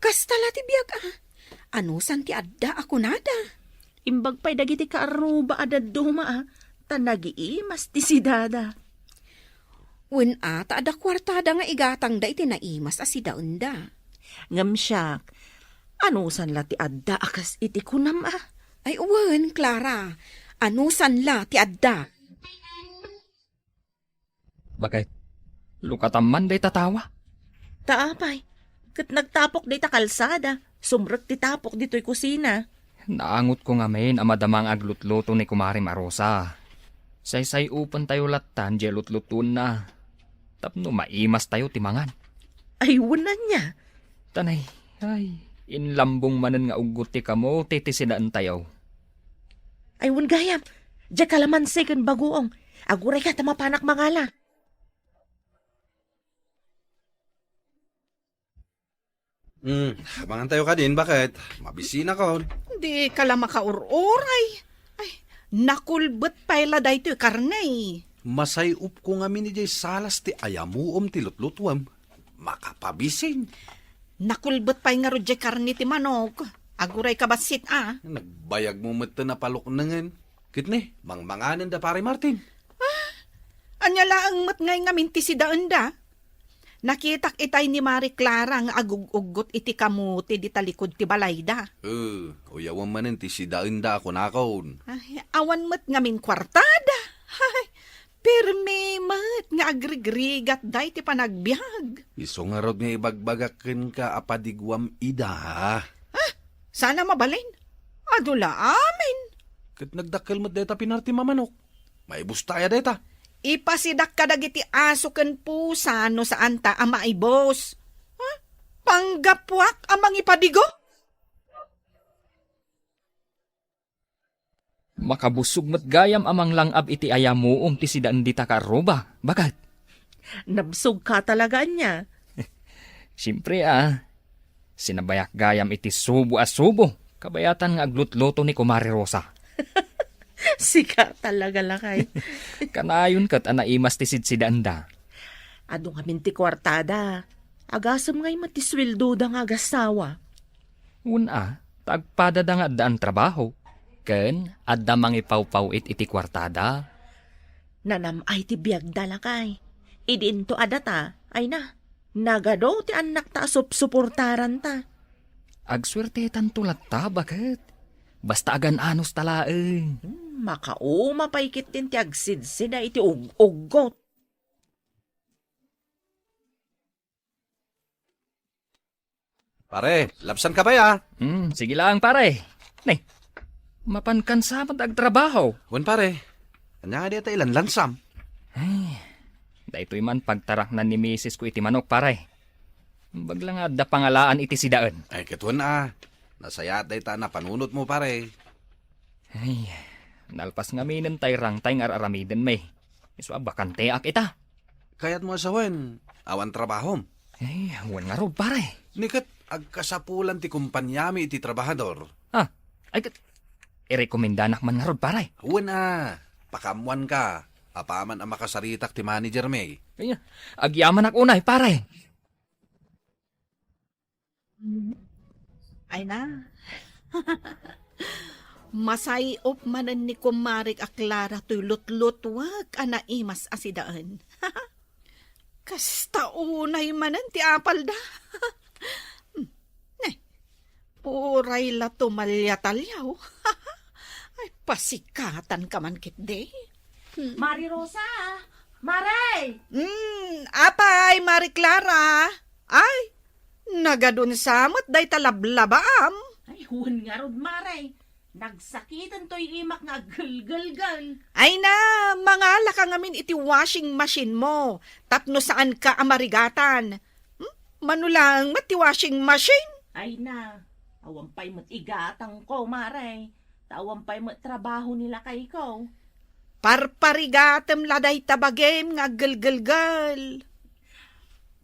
kasta la ti biag a. Anusan ti adda a kunada? Imbag pay dagiti kaarruba a dadduma a, ta nagiimas ti sidada. Wen a, ta adda kuartada nga igatangda iti naimas a sidaenda. Ngem siak, anusan la ti adda a kas iti kunam a? Ay wen, Clara, anusan la ti adda? Baket, lukatam man dayta tawa. Ta apay, ket nagtapok dayta kalsada, sumrek ti tapok ditoy kusina. Naangotko ngamin a madama nga aglutluto ni Kumare Marosa. Saysay-upentayo lattan diay lutlutuenna tapno maimastayo ti mangan. Ay, wen ania? Tanay, ay, inlambong manen nga uggot ti kamote ti sidaentayo. Ay, wen gayam, diay kalamansi ken bagoong. Agurayka ta mapanak mangala. Hmm, mangantayo kadin, baket? Mabisinakon. Di ka la makaur-uray. Ay, nakulbet pay la daytoy karne. Masay-upko ngamin idiay salas ti ayamuom ti lutlutuem. Makapabisin. Nakulbet pay ngarud diay karne ti manok. Agurayka bassit a. Nagbayagmo metten a paluknengen. Ket ne, mangmanganen da Pare Martin. Ah, ania laeng met ngay ngamin ti sidaenda? Nakitak itay ni Mari Clara nga agug-uggot iti kamote di talikod ti balayda. Eh, uyawem manen ti sidaenda a kunakon. Ay, awan met ngamin kuartada. Ay, pirmi met nga agrigrigat day ti panagbiag. Isu ngarud nga ibagbagak kenka a padiguam ida. Ah, sana mabalin. Adu la amin. Ket nagdakkel met dayta pinar ti mamanok. Maibustaya dayta. Ipasidak kadagiti aso ken pusa no saanta a maibus. Ha? Panggapuak a mangipadigo? Makabusog met gayam a manglang-ab iti ayamuom ti sidaen dita kaarruba, baket. Nabsog ka talaga ania? Siempre a. Sinabayak gayam iti subo a subo, kabayatan nga aglutluto ni Kumare Rosa. Sika talaga, lakay. Kanayon ket a naimas ti sidsidaenda. Adu ngamin ti kuartada. Agasem ngay met ti sueldoda nga agasawa. Wen a, ta agpadada nga addaan trabaho, ken adda mangipawpaw-it iti kuartada. Nanam-ay ti biagda, lakay. Idinto a data, ay na, nagadu ti annakta a supsuportaranta. Agsuertetanto latta, baket. Basta agan-anos ta laeng. Hmm, makauma pay ketdin ti agsidsida iti ug-, uggot. Pare, labsanka pay, a. Hmm, sige lang, pare. Ne, mapankansa met agtrabaho. Wen, pare. Ania nga dayta ilanlansam? Ay, daytoy man pagtaraknan ni misis ko iti manok, pare. Baga la nga adda pangalaan iti sidaen. Ay, ket wen, a. Nasayaat dayta a napanunotmo, pare. Ay, nalpas ngaminen tay rangtay nga ar-aramidenmi. Isu a bakanteak ita. Kayatmo a sawen, awan trabahom? Ay, wen ngarud, pare. Ni ket agkasapulan ti kompaniami iti trabahador. Ah, ay ket, irekomendanak man ngarud, pare. Wen a, pakaammoanka, apaman a makasaritak ti managermi. Ay, agyamanak unay, pare. Ay na. Masay-op manen ni Kumarek a Clara toy lutlutuek a naimas a sidaen. Kasta unay manen ti apalda. Ne, uray la tumalia-taliaw. Ay, pasikatanka man ketdi. Hmm. Mari Rosa! Mare! Hmm, apay, Mari Clara? Ay, nagadunsa met dayta lablabaam. Ay, wen ngarud, Mare. Nagsakiten toy imak nga aggelgelgel. Ay na, mangalaka ngamin iti washing machine mo, tapno saanka a marigatan. Hmm? Mano laeng met ti washing machine? Ay na, awan pay met igatangko, Mare. Ta awan pay met trabaho ni lakayko. Parparigatem la dayta bagim nga aggelgelgel.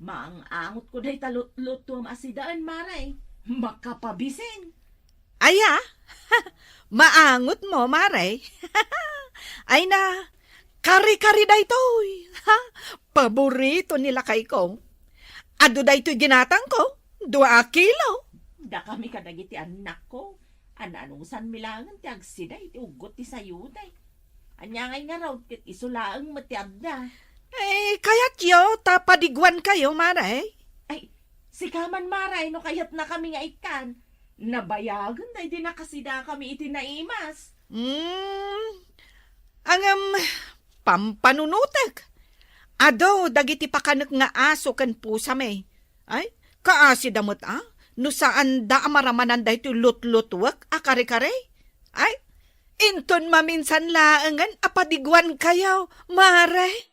Maang-angotko dayta lutlutuem a sidaen, Mare. Makapabisin. Aya? Maangotmo, Mare? Ay na, kare-kare daytoy. Ha? Paborito ni lakayko. Adu daytoy ginatangko, dua a kilo. Dakami kadagiti annakko, an-anusanmi laengen ti agsida iti uggot ti sayote. Ania ngay ngarud ket isu laeng met ti adda. Eh, kayatyo ta padiguankayo, Mare? Ay, sika man, Mare, no kayatnakami nga ikkan. Nabayagen daydi nakasidakami iti naimas. Hmm. Ngem, pampanunotek. Adu dagiti pakanek nga aso ken pusami. Ay, kaasida met a, no saanda a maramanan daytoy lutlutuek a kare-kare. Ay, inton maminsan laengen a padiguankayo, Mare.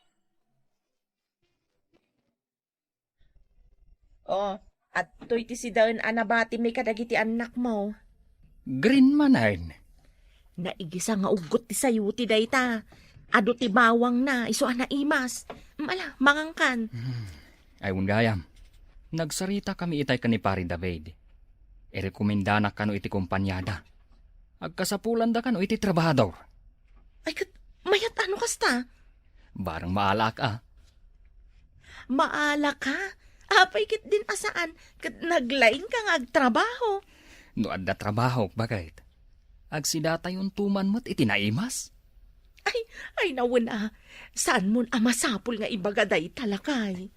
Oh, adtoy ti sidaen a nabatimi kadagiti annakmo. Green manen. Naigisa nga uggot ti sayote dayta. Adu ti bawangna, isu a naimas. Mm, ala, mangankan. Hmm. Ay, wen gayam. Nagsaritakami itay ken ni Pare David. Irekomendanak kano iti kompaniada. Agkasapulanda kano iti trabahador. Ay, ket, mayat a no kasta? Barang maalaak a. Maalaka? Apay ketdin a saan ket naglaingka nga agtrabaho? No adda trabahok, baket, agsidatayonto man met iti naimas. Ay, ay, nawen a. Saanmon a masapul nga ibaga dayta, lakay?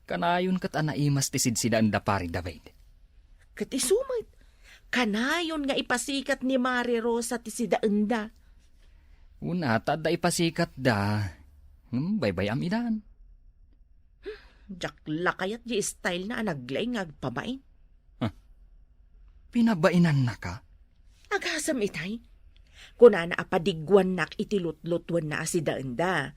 Kanayon ket a naimas ti sidsidaenda, Pare David. Ket isu met, kanayon nga ipasikat ni Mare Rosa ti sidaenda. Wen a, ta adda ipasikatda. Ngem baybay-am idan. Diak la kayat di style na a naglaing nga agpabain. Huh? Pinabainannaka? Agasem itay. Kunana a padiguannak iti lutlutuenna a sidaenda.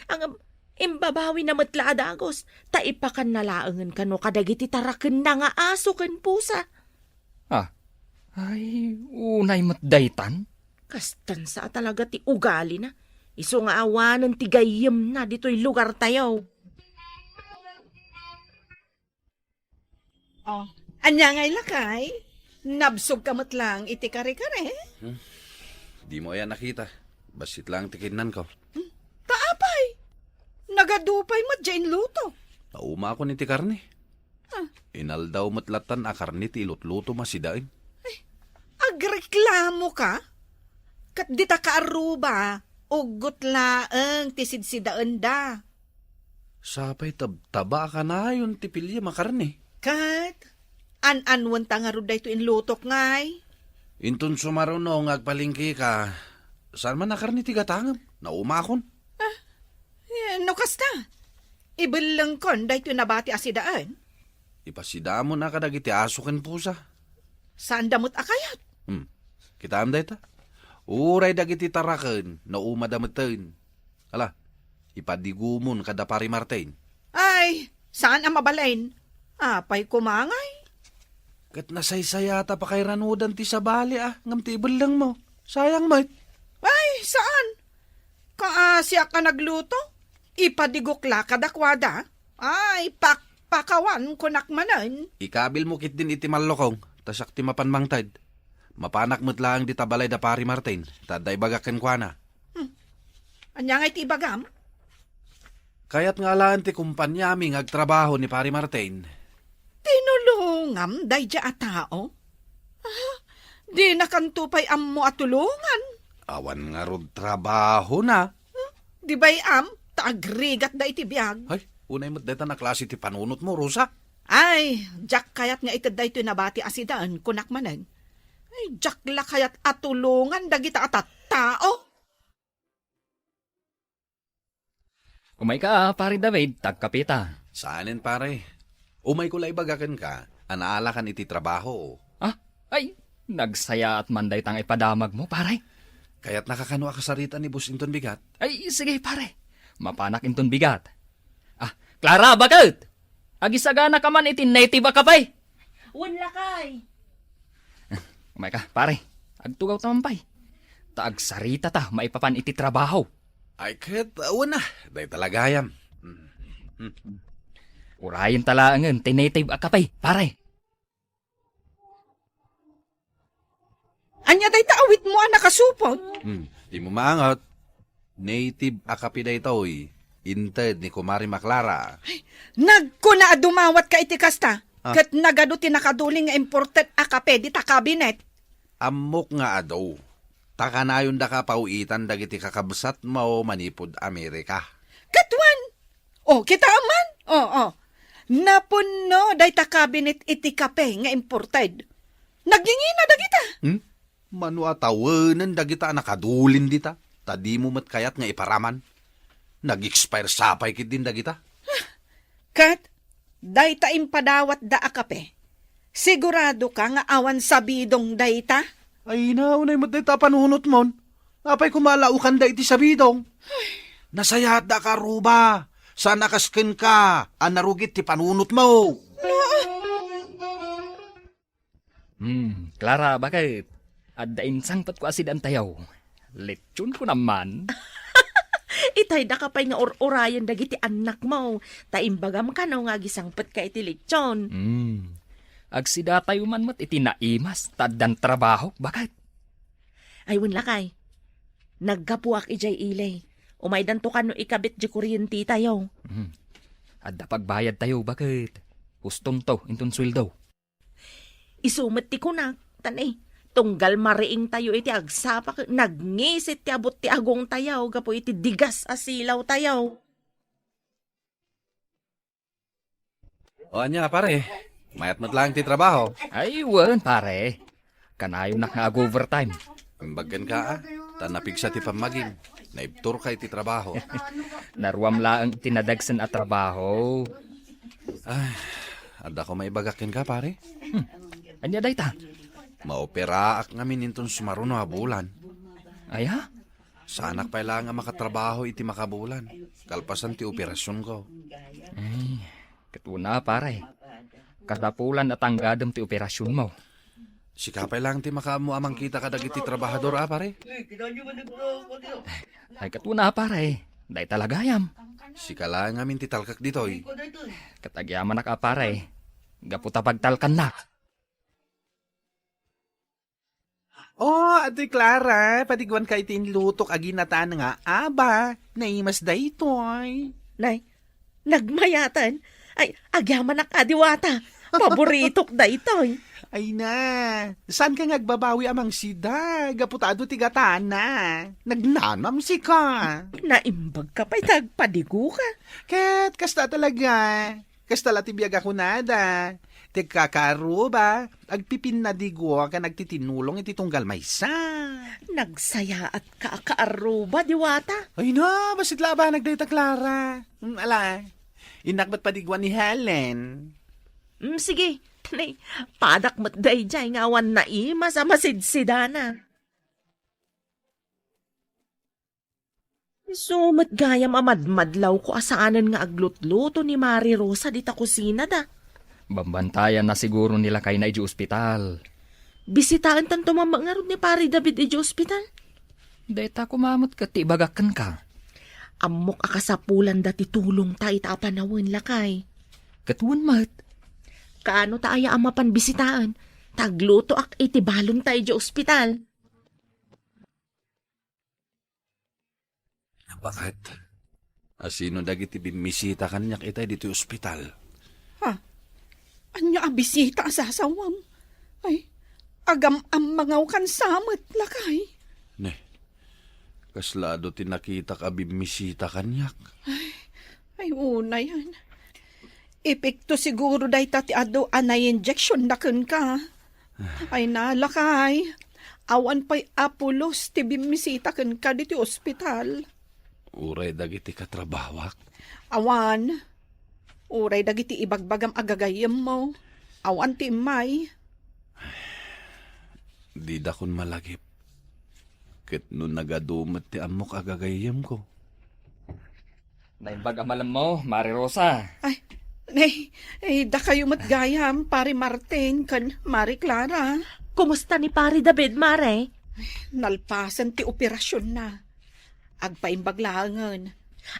Ngem, imbabawina met la a dagus, ta ipakanna laengen kano kadagiti tarakenna nga aso ken pusa. Ah, ay, unay met daytan? Kastansa a talaga ti ugalina. Isu nga awanen ti gayyemna ditoy lugartayo. Oh, ania ngay, lakay? Nabsogka met laeng iti kare-kare? Hmm. Dimo aya nakita. Bassit laeng ti kinnanko. Hmm. Ta apay? Nagadu pay met diay inluto. Naumakon iti karne. Ah. Inaldaw met lattan a karne ti ilutlutom a sidaen. Ay, agreklamoka? Ket dita kaarruba, uggot laeng ti sidsidaenda. Sapay tabtaba a kanayon ti piliem a karne. Ket, an-anwenta ngarud daytoy inlutok ngay? Inton sumaruno nga agpalengkeka, saan man a karne ti gatangem? Naumakon. Eh, no kasta, ibellengkon daytoy nabati a sidaen. Ipasidamon a kadagiti aso ken pusa. Saanda met a kayat. Hmm. Kitaem dayta. Uray dagiti taraken, naumada meten. Ala, ipadigomon kada Pari Martin. Ay, saan a mabalin. Apay kumangay? Ket nasaysayata pakairanudan ti sabali a ngem ti ibellengmo. Sayang met. Ay, saan? Kaasiak a nagluto? Ipadigok la kadakuada? Ay, pakpakawan kunak manen. Ikabilmo ketdin iti mallukong, ta siak ti mapan mangted. Mapanak met laeng dita balay da Pari Martin, ta adda ibagak kenkuana. Hmm. Ania ngay ti ibagam? Kayat nga alaen ti kompaniami nga agtrabaho ni Pari Martin. Tinulongam daydiay a tao? Ah, dinakanto pay ammo a tulongan. Awan ngarud trabahona. Huh? Di bay-am, ta agrigatda iti biag. Ay, unay met dayta a klase ti panunotmo, Rosa. Ay, diak kayat nga ited daytoy nabati a sidaen, kunak manen. Ay, diak la kayat a tulongan dagita a tattao. Umayka, Pare David, ta agkapeta. Saanen, pare. Umayko la ibaga kenka a naalakan iti trabaho. Ah, ay, nagsayaat man dayta nga ipadamagmo, pare. Kayatnaka kano a kasarita ni Boss inton bigat? Ay, sige, pare. Mapanak inton bigat. Ah, Clara, baket! Agisaganaka man iti Native a Cafe. Wen, lakay. Umayka, pare. Agtugawta man pay. Ta agsaritata maipapan iti trabaho. Ay, ket, wen a, dayta la gayam. Urayenta laengen ti Native a Cafe, pare. Ania dayta awitmo a nakasupot? Hmm, dimo maangot. Native a Cafe daytoy, inted ni Kumare Clara. Nagkuna a dumawatka iti kasta, ah, ket nagadu ti nakadulin nga imported a kape dita kabinet. Ammok nga adu. Ta kanayondaka paw-itan dagiti kakabsatmo manipud Amerika. Ket wen, O, kitaem man? O, o. Napunno dayta kabinet iti kape nga imported. Nagngingina dagita. Hmm? Mano a tawenen dagita a nakadulin dita, ta dimo met kayat nga iparaman. Nag-expire sa pay ketdin dagita. Ket, dayta impadawatda a kape. Siguradoka nga awan sabidong dayta? Ay, naunay met dayta a panunotmon. Apay koma a laukanda iti sabidong? Nasayaatda a karuba. Saan a kas kenka a narugit ti panunotmo. Hmm, Clara, baket? Adda insangpetko a sidaentayo. Lechon ko naman. Itay daka pay nga ur-urayen dagiti annakmo, ta imbagam kano nga agisangpetka iti lechon. Hmm. Agsidatayo man met iti naimas, ta addan trabaho, baket? Ay, wen lakay. Naggapuak idiay ili. Umaydanto kano ikabit di kuryentetayo. Hmm. Adda pagbayadtayo, baket? Hustonto inton sueldo. Isu met ti kunak, ta ne, tunggal mariingtayo iti agsapa ket nagngisit ti abut ti agongtayo gapu iti digas a silawtayo. O, ania, pare? Mayat met laeng ti trabaho. Ay, wen, pare. Kanayonak nga ag-overtime. Imbag kenka, a, ta napigsa ti pammagim. Naibturka iti trabaho. Naruam laeng iti nadagsen a trabaho. Ay, adda ko maibagak kenka, pare. Hmm. Ania dayta? Maoperaak ngamin inton sumaruno a bulan. Aya? Saanak pay laeng a makatrabaho iti makabulan, kalpasan ti operasionko. Ay, ket una, pare. Kasapulan a tanggadem ti operasionmo. Sika pay laeng ti makaammo a mangkita kadagiti trabahador, a, pare? Ay, ket una, pare. Dayta la gayam. Sika laeng ngamin ti talkak ditoy. Ket agyamanak a, pare. Gapu ta pagtalkannak. Oh, Ate Clara, padiguanka iti inlutok a ginatan nga aba, naimas daytoy. Nay, nagmayatan? Ay, agyamanak a diwata. Paboritok daytoy. Ay na, saan ka nga agbabawi a mangsida? Gapu ta adu ti gatana. Nagnanam sika. Naimbag ka pay ta agpadigo ka. Ket kasta talaga. Kasta la ti biag a kunada. Ti agkakaarruba, agpipinnadigo ken agtitinulong iti tunggal maysa. Nagsayaat ka a kaarruba, diwata. Ay na, bassit la a banag dayta, Clara. Mm, ala, innak met padiguan ni Helen. Mm, sige, tanay, padak met daydiay nga awan naimas a masidsidana. Isu met gayam a madmadlawko a saanen nga aglutluto ni Mari Rosa dita kusinada. Bambantayanna siguro ni lakayna idiay ospital. Bisitaentato man ngarud ni Pari David idiay ospital. Dayta koma met ket ti ibagak kenka. Ammok a kasapulanda ti tulongta ita a panawen, lakay. Ket wen met. Kaano ta aya a mapan bisitaen? Ta aglutoak iti balonta idiay ospital. Bakit? Asino dagiti bimmisita kaniak itay ditoy ospital? Ha? Ania a bisita a sasawem? Ay, agam-ammangaw kansa met, lakay. Ne, kasla adu ti nakitak a bimmisita kaniak? Ay, ay, unayan. Epekto siguro dayta ti adu a naiinjeksionna kenka. Ay na, lakay. Awan pay a pulos ti bimmisita kenka ditoy ospital. Uray dagiti katrabawak? Awan. Uray dagiti ibagbagam a gagayyemmo. Awan ti immay. Didakon malagip. Ket no nagadu met ti ammok a gagayyemko. Naimbag a malemmo, Mari Rosa. Ay, ay, ay, dakayo met gayam, Pari Martin, ken Mari Clara. Kumusta ni Pari David, Mare? Nalpasen ti operasionna. Agpaimbag laengen.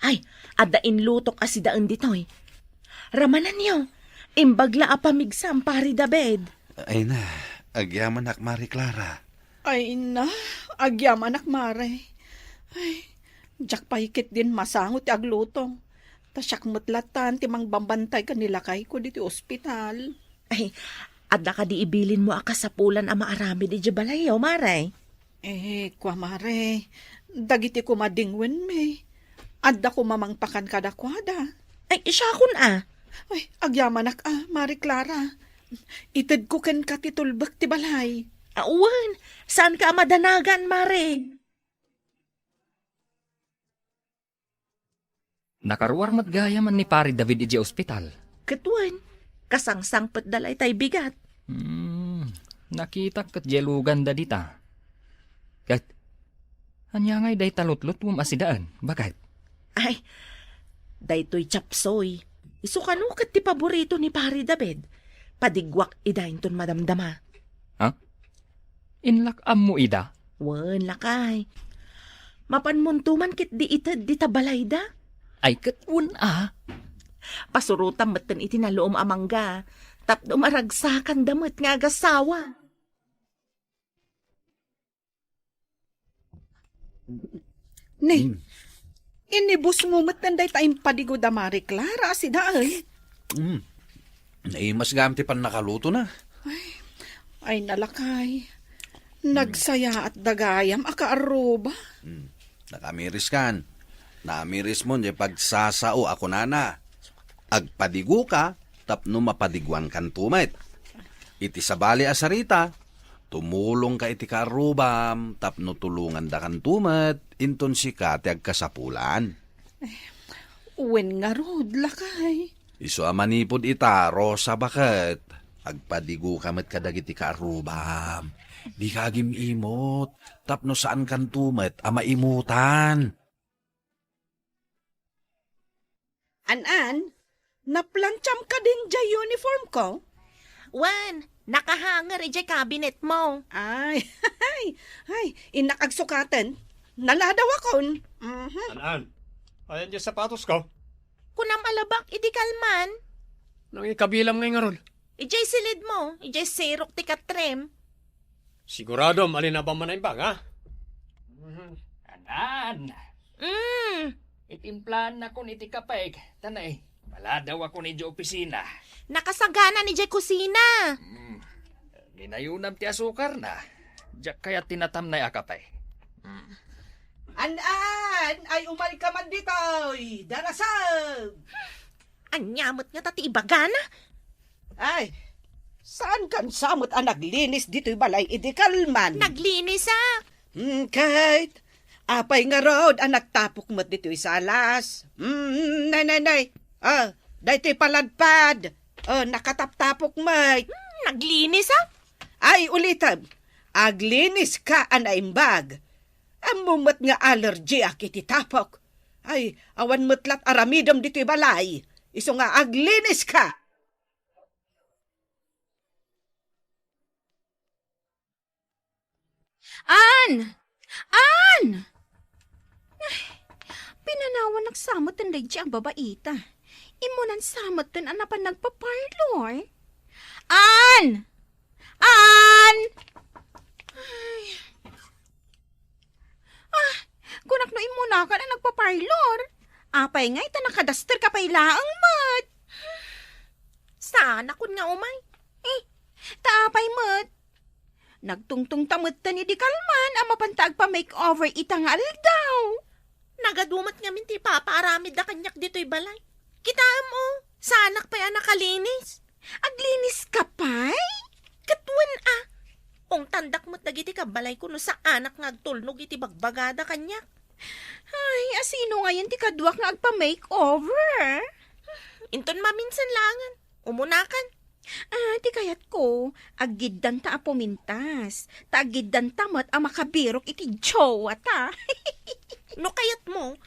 Ay, adda inlutok a sidaen ditoy. Ramananyo, imbag la a pamigsam, Pari David. Ay na, agyamanak, Mari Clara. Ay na, agyamanak, Mare. Ay, diak pay ketdin masango ti agluto. Ta siak met latan ti mangbambantay ken ni lakayko ditoy ospital. Ay, adda kadi ibilinmo a kasapulan a maaramid idiay balayyo, Mare? Eh, kua, Mare, dagiti koma dingwenmi, adda koma mangpakan kadakuada. Ay, siakon a. Ay, agyamanak a, Mare Clara. Itedko kenka ti tulbek ti balay. Awan, saanka a madanagan, Mare? Nakaruar met gayam ni Pari David idiay ospital. Ket wen, kasangsangpetda la itay bigat. Hmm, nakitak ket diay luganda dita. Ket, ania ngay dayta lutlutuem a sidaen, baket? Ay, daytoy chapsoy. Isu kano ket ti paborito ni Pari David. Padiguak ida inton madamdama. Ha? Inlak ammo ida? Wen, lakay. Mapanmonto man ketdi ited dita balayda? Ay, ket wen a. Pasurotam metten iti naluom a mangga, tapno maragsakanda met nga agasawa. Ne, Hmm. inibusmo metten dayta impadigo da Mari Clara a sidaen. Hmm. Naimas gayam ti pannakalutona. Ay, ay, nalakay. Hmm. Nagsayaat da gayam a kaarruba. Hmm. Nakamiriskan. Namirismon diay pagsasao a kunana, "Agpadigoka tapno mapadiguankanto met." Iti sabali a sarita, tumulongka iti kaarrubam tapno tulongandakanto met inton sika ti agkasapulan. Wen ngarud, lakay. Isu a manipud ita, Rosa, baket. Agpadigoka met kadagiti kaarrubam. Dika agim-imot tapno saankanto met a maimutan. An-an, naplantsaam kadin diay uniformko? Wen, nakahanger idiay kabinetmo. Ay, ay, ay, innak agsukaten. Naladawakon. Mhm. An-an, ayan diay sapatosko? Kunam a labak idi kalman. Nangikabilam ngay ngarud. Idiay silidmo, idiay sirok ti katrem. Siguradom a linabam a naimbag, ha? An-an. Mm. Itimplaannakon iti kape, tanay, maladawakon idiay opisina. Nakasagana idiay kusina. Mm. Linayonam ti asukarna. Diak kayat ti natamnay a kape. Mm. An-an, ay umayka man ditoy, darasag! Ania met ngata ti ibagana? Ay, saankan sa met a naglinis ditoy balay idi kalman? Naglinis, a. Hmm, ket apay ngarud a nagtapok met ditoy salas? Hmm, nay, nay, nay. Ah, daytoy paladpad. Ah, nakataptapok met. Hmm, naglinis, a. Ay, ulitem, aglinis ka a naimbag. Ammo met nga allergy ak iti tapok. Ay, awan met lat aramidem ditoy balay. Isu nga aglinis ka. An! An! Ay, pinanawan nagsametten daydi a babaita. Immunan sametten a napan nagpa-parlor. An! An! Ay. Ah, kunak no immunakan a nagpa-parlor. Apay ngay ta nakadaster ka pay laeng met. Saan akon nga umay? Eh, ta apay met? Nagtungtong ta metten idi kalman a mapanta agpa-makeover ita nga aldaw. Nagadu met ngamin ti ipapaaramid da kaniak ditoy balay. Kitaem, o, saanak pay a nakalinis. Aglinis ka pay? Ket wen a, ungtandak met dagiti kabbalayko no saanak nga agtulnog iti bagbagada kaniak. Ay, a sino ngayen ti kaduak nga agpa-makeover? Inton maminsan laengen, umunakan. Ah, ti kayatko, aggiddanta a pumintas. Ta aggiddanta met a makabirok iti jowata. No kayatmo,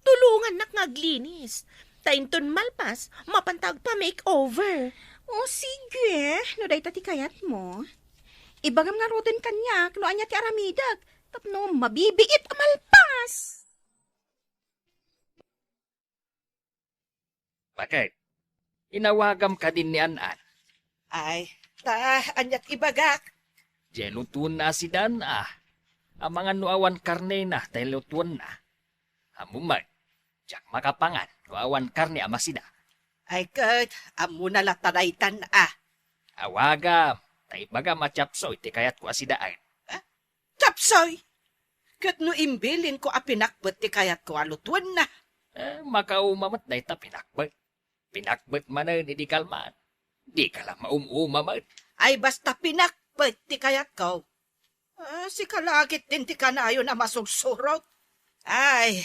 tulongannak nga aglinis. Ta inton malpas, mapanta agpa-makeover. O, sige. No dayta ti kayatmo. Ibagam ngaruden kaniak no ania ti aramidek tapno mabibiit a malpas. Baket, inawagam kadin ni An-an? Ay, ta, aniat ibagak? Diay lutuenna a sidan, a. Amangan no awan karnena tay lutuenna. Ammom met, diak makapangan no awan karne a masida. Ay ket, ammona latta daytan, a. Awagam, ta ibagam a chop suey ti kayatko a sidaen. A? Chop suey? Ket no imbilinko a pinakbet ti kayatko a lutuenna? Eh, makauma met dayta pinakbet. Pinakbet manen idi kalman. Dika la maum-uma met. Ay, basta pinakbet ti kayatko. Ah, sika la ketdin ti kanayon a masursurot. Ay,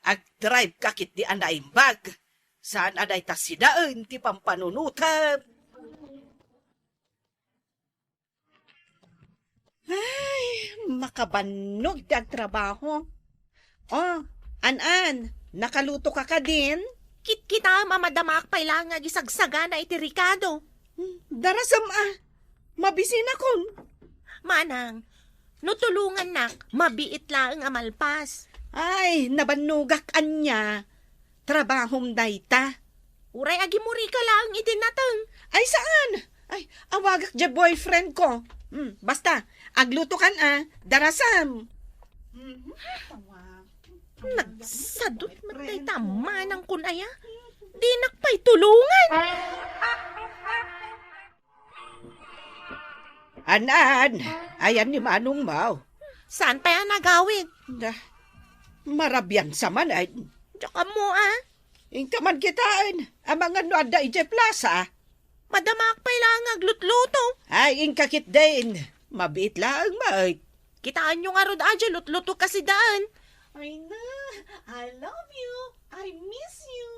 agdrive ka ketdi a naimbag. Saan a dayta sidaen ti pampanunotem. Ay, makabannog ti agtrabaho. Oh, An-an, nakaluto ka kadin? Kitkitaem a madamaak pay laeng nga agisagsagana iti rekado. Hmm, darasem a. Mabisinakon. Manang, no tulongannak, mabiit laeng a malpas. Ay, nabannogak ania. Trabahom dayta. Uray agimurika laeng iti nateng. Ay, saan? Ay, awagak diay boyfriend ko. Hmm, basta, aglutokan a, darasam. Nagsadut met dayta manang kun aya. Dinak pay tulongan. An-an, ayan ni manongmo. Saan pay a nagawid? Da, marabian sa man ay. Diak ammo, a. Inka man kitaen, amangan no adda idiay plaza. Madamaak pay laeng nga aglutluto. Ay, inka ketdin. Mabiit laeng met. Kitaenyo ngarud a diay lutluto a sidaen. Ay na, I love you. I miss you.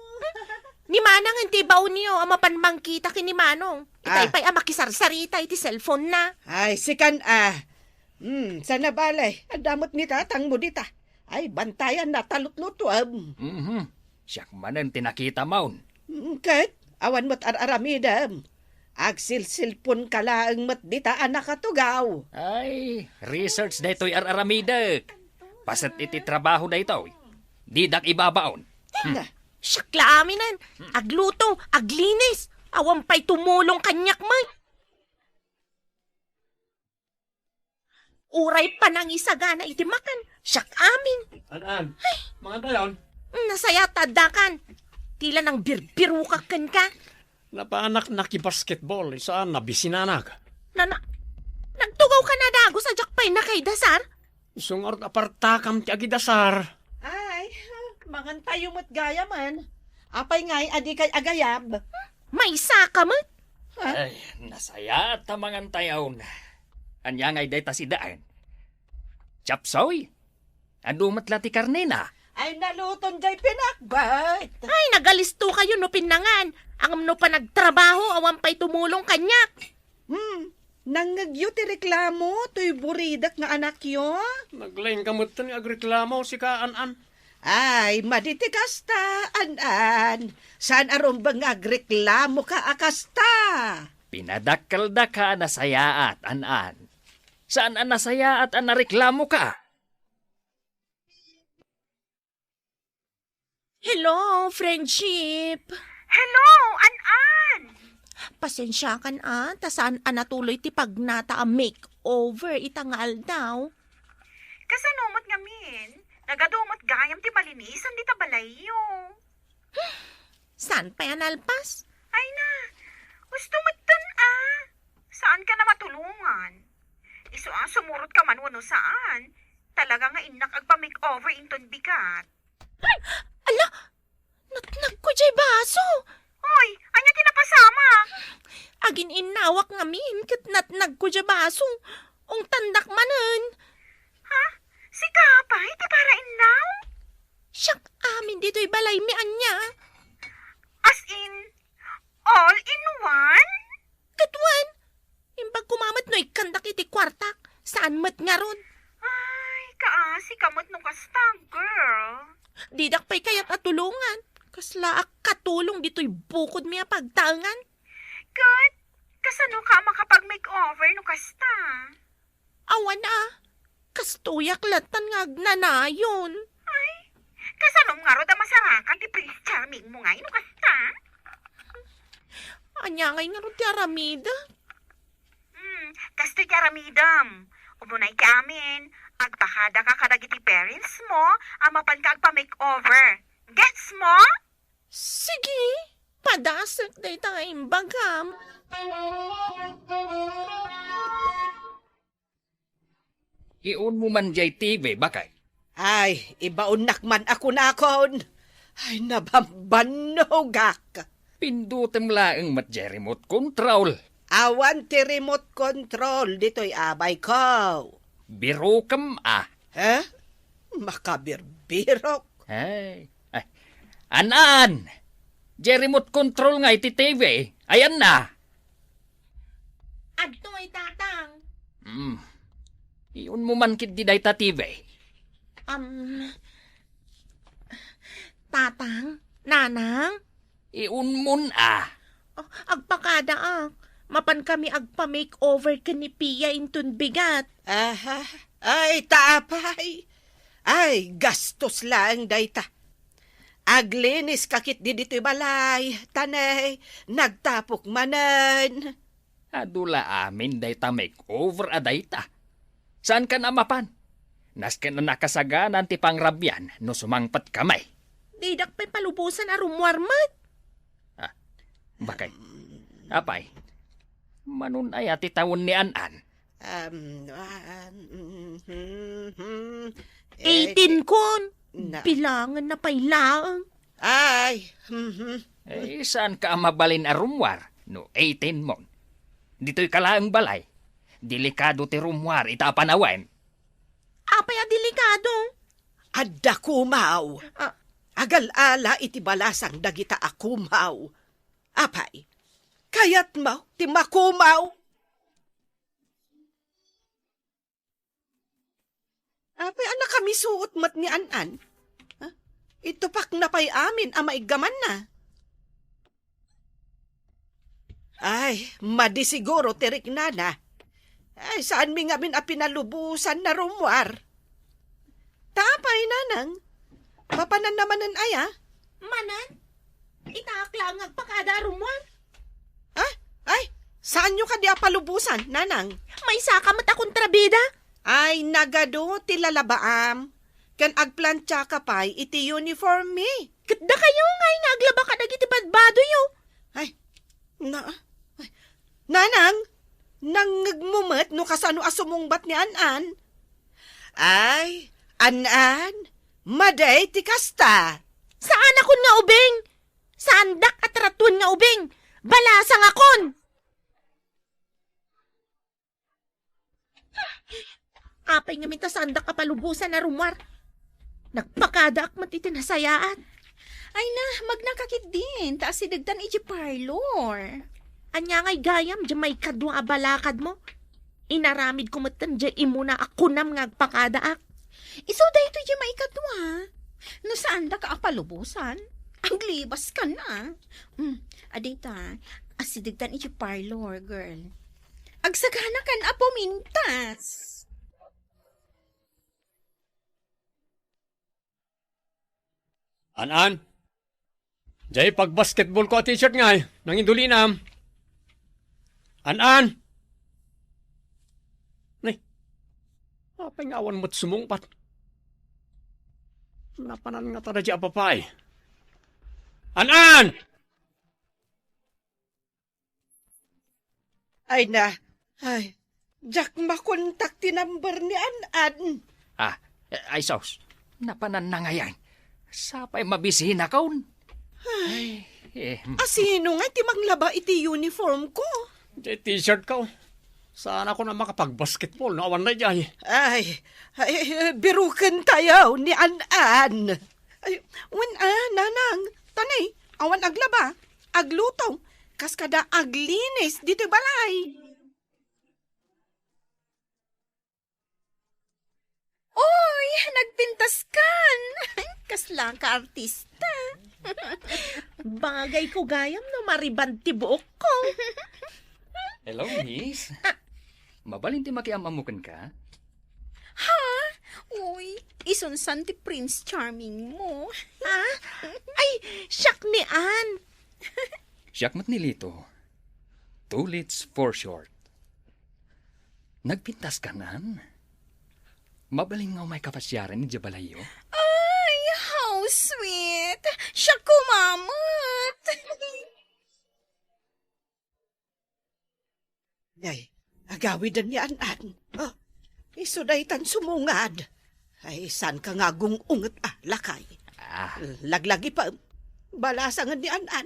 Ni manang ti baonyo a mapan mangkita ken ni manong. Itay Ah. pay a makisarsarita iti cellphone na. Ay, sikan a. Hmm, sana bale, adda met ni tatangmo dita. Ay, bantayan na ta lutlutoem. Mhm. Siak manen ti nakitam. Mm, ket awan met ar-aramidem. Agsilsilpon ka laeng met dita a nakatugaw. Ay, research daytoy ar-aramidek. Paset iti trabaho daytoy. Didak ibabaon. Hmm. Siak la aminen. Agluto, aglinis. Awan pay tumulong kaniak met. Uray panangisagana iti makan, siak amin. An-an, mangan tayon? Nasayaat ta addakan. Tila nang birbirokak kenka. Napaanak nakibasketball, isu a nabisinanak. Nana, nagtugaw ka na dagus a diak pay nakaidasar? Isu ngarud a partakam ti agidasar. Ay, mangan tayo met gayamen. Apay ngay a dikay agayab? Maysaka met. Ha? Ay, nasayaat ta mangan tayon. Ania ngay dayta sidaen? Chapsoy? Adu met la ti karnena? Ay, naluton jay pinakbet. Ay, nagalisto kayo no pinnangan. Ngem no panagtrabaho, awan pay tumulong kaniak. Hmm, nangngegyo ti reklamo toy buridak nga anakyo? Naglaing ka metten nga agreklamo, sika, An-an. Ay, madi ti kasta, An-an. Saan a rumbeng nga agreklamoka a kasta? Pinadakkeldaka a nasayaat, An-an. Saan a nasayaat a nareklamoka? Hello, friendship. Hello, An-an! Pasensiakan a, ta saan a natuloy ti pagnata a makeover ita nga aldaw. Kasano met ngamin? Nagadu met gayam ti malinisan dita balayyo. Saan pay a nalpas? Ay na, husto metten a. Saan ka na matulongan? Isu a sumurot ka man wenno saan, talaga nga innak agpa-makeover inton bigat. Ay! Ala! Natnagko jay baso! Oy, ania ti napasama? Agin-innawak ngamin ket natnagko jay baso. Ungtandak manen. Ha? Sika pay ti para innaw? Siak amin ditoy balaymi ania? As in, all in one? Ket wen, imbag koma met no ikkandak iti kuartak, saan met ngarud. Ay, kaasi ka met no kasta, girl. Didak pay kayat a tulongan. Kasla a katulong ditoy bukodmi a pagtaengan. Ket, kasano ka a makapag-makeover no kasta? Awan a, kastoyak lattan nga agnanayon. Ay, kasanom ngarud a masarakan ti Prince Charming mo ngay no kasta? Ania ngay ngarud ti aramid? Hmm, kastoy ti aramidem. Umunay ti amin, agpakada ka kadagiti parents mo a mapan ka agpa-makeover. Gets mo? Sige, padasek dayta nga imbagam. Iunmo man jay T V, bakay. Ay, ibaonnak man a kunakon. Ay, nabambannogak. Pindutem laeng met jay remote control. Awan ti remote control ditoy abayko. Birokem a. Eh? Makabirbirok. Ay, ay. An-an! Jay remote control nga iti T V. Ayanna. Adtoy, Tatang. Hmm. Iunmo man ketdi dayta T V. Um, Tatang, Nanang? Iunmon a. Oh, agpakada a. Mapan kami agpa-makeover ken ni Pia inton bigat. Aha. Ay, ta apay. Ay, gastos laeng dayta. Aglinis ka ketdi ditoy balay, ta ne, nagtapok manen. Adu la amin dayta makeover a dayta. Saan kan a mapan? Nasken a nakasaganan ti pangrabian no sumangpet kami. Didak pay palubosan a rummuar met. Ah, bakay. Apay, manon aya ti tawen ni An-an? Um, ah, mm, mm, mm, eh, eighteen kon. Na- Bilangen na pay laeng. Ay, mhm. Eh, saan ka a mabalin a rummuar no eighteen mon? Ditoy ka laeng balay. Delikado ti rummuar ita a panawen. Apay a delikado? Adda kumaw. Ah. Agal-ala iti balasang dagita a kumaw. Apay, kayatmo ti makumaw? Apay a nakamisuot met ni An-an? Ha? Itupakna pay amin a maiggamanna. Ay, madi siguro ti riknana. Ay, saanmi ngamin a pinalubosan a rummuar. Ta apay, Nanang? Mapananna manen aya? Manen? Itaak laeng nga agpakada a rummuar. Ha? Ay, saanyo kadi a palubosan, Nanang? Maysaka met a kontrabida. Ay, nagadu ti lalabaam. Ken agplantiaka pay iti uniform mi. Ket dakayo ngay nga aglaba kadagiti badbadoyo. Ay, na, ay, Nanang, nangngegmo met no kasano a sumungbat ni An-an? Ay, An-an, madi ti kasta. Saanakon nga ubing. Saandak a tratuen nga ubing! Balasangakon! Apay ngamin ta saandak a palubosan a rummuar? Nagpakadaak met iti nasayaat. Ay na, magnaka ketdin, ta asidegtan iti parlor. Ania ngay gayam, diay maikadua a balakadmo? Inaramidko metten diay immuna a kunam nga agpakadaak. Isu daytoy diay maikadua. No saandak a palubosan, aglibaskan a. Hmm, adda ita, asidegtan iti parlor, girl. Agsaganakan a pumintas. An-an? Diay pagbasketballko a t-shirt ngay, nangindulinam. An-an? Nay, apay nga awan met sumungbat? Napanan ngata daydiay a babai. An-an! Ay na, ay, diak makontak ti number ni An-an. Ah, eh, ay sus, napananna ngayen. Sapay mabisinakon. Ay, eh, hmm. Asino nga ti manglaba iti uniform ko? Diay t-shirt ko. Saanakon a makapagbasketball no awan daydiay. Ay, ay, birukentayo ni An-an. Ay, wen a, nanang, tanay, awan aglaba, agluto, kas kada aglinis ditoy balay. Oy, nagpintaskan! Kasla ka artista. Bagayko gayam no mariband ti buokko. Hello, miss. Ah. Mabalin ti makiam-ammo kenka? Ha? Uy, isunsan ti Prince Charming mo. Ah? Ay, siak ni Anne. Siak met ni Lito. Two Lits for short. Nagpintaskan, Anne? Mabalin nga umay kapasiaran idiay balayyo? Ay, how sweet! Siak koma met! Ay, agawiden ni An-an. Oh, isu daytan sumungad. Ay, saanka nga agung-unget a, lakay? Ah. Laglagipem. Balasangen ni An-an.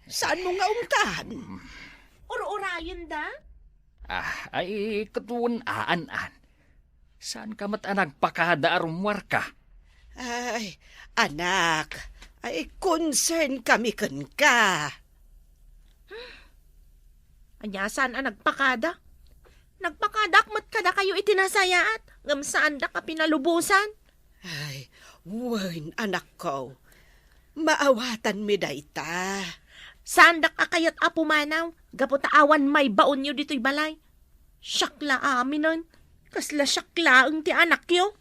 Saanmo nga ungtan? Mm. Ur-urayenda? Ah, ay, ket wen a, An-an. Saanka met a nagpakada a rummuarka? Ay, anak, ay, concern kami kenka. Ania saan a nagpakada? Nagpakadaak met kadakayo iti nasayaat, ngem saandak a pinalubosan. Ay, wen, anakko. Maawatanmi dayta. Saandak a kayat a pumanaw, gapu ta awan maibaonyo ditoy balay. Siak la aminen, kasla siak laeng ti anakyo.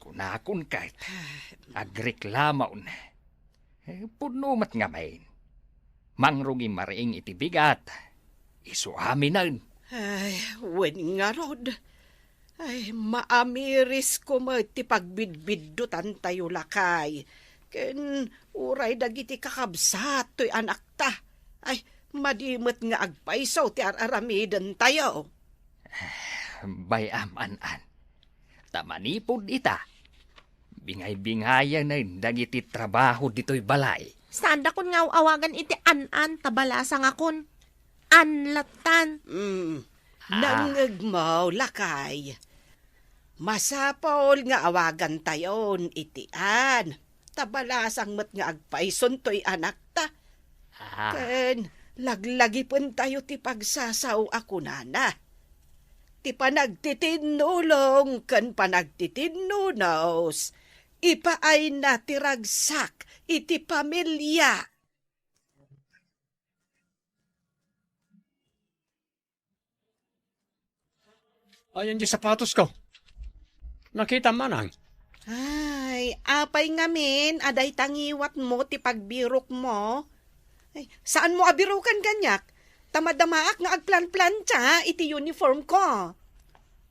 Kunakon ket, agreklamaon. Eh, pudno met ngamin. Mangrugimariing iti bigat. Isu aminen. Ay, wen ngarud. Ay, maamirisko met ti pagbidbiddutantayo, lakay. Ken uray dagiti kakabsat toy anakta. Ay, madi met nga agpayso ti ar-aramidentayo. Bay-am, An-an. Ta manipud ita, bingay-bingayanen dagiti trabaho ditoy balay. Saandakon nga aw-awagan iti An-an ta balasangakon. An lattan. Mm. Ah. Nangngegmo, lakay. Masapul nga awagantayon iti An, ta balasang met nga agpayson toy anakta. Ah. Ken laglagipentayo ti pagsasao a kunana. Ti panagtitinnulong ken panagtitinnunos, ipaayna ti ragsak iti pamilia. Ayan di sapatosko. Nakitam, manang? Ay, apay ngamin a dayta ngiwatmo ti pagbirokmo? Ay, saanmo a biroken kaniak? Ta madamaak nga agplanplancha iti uniformko.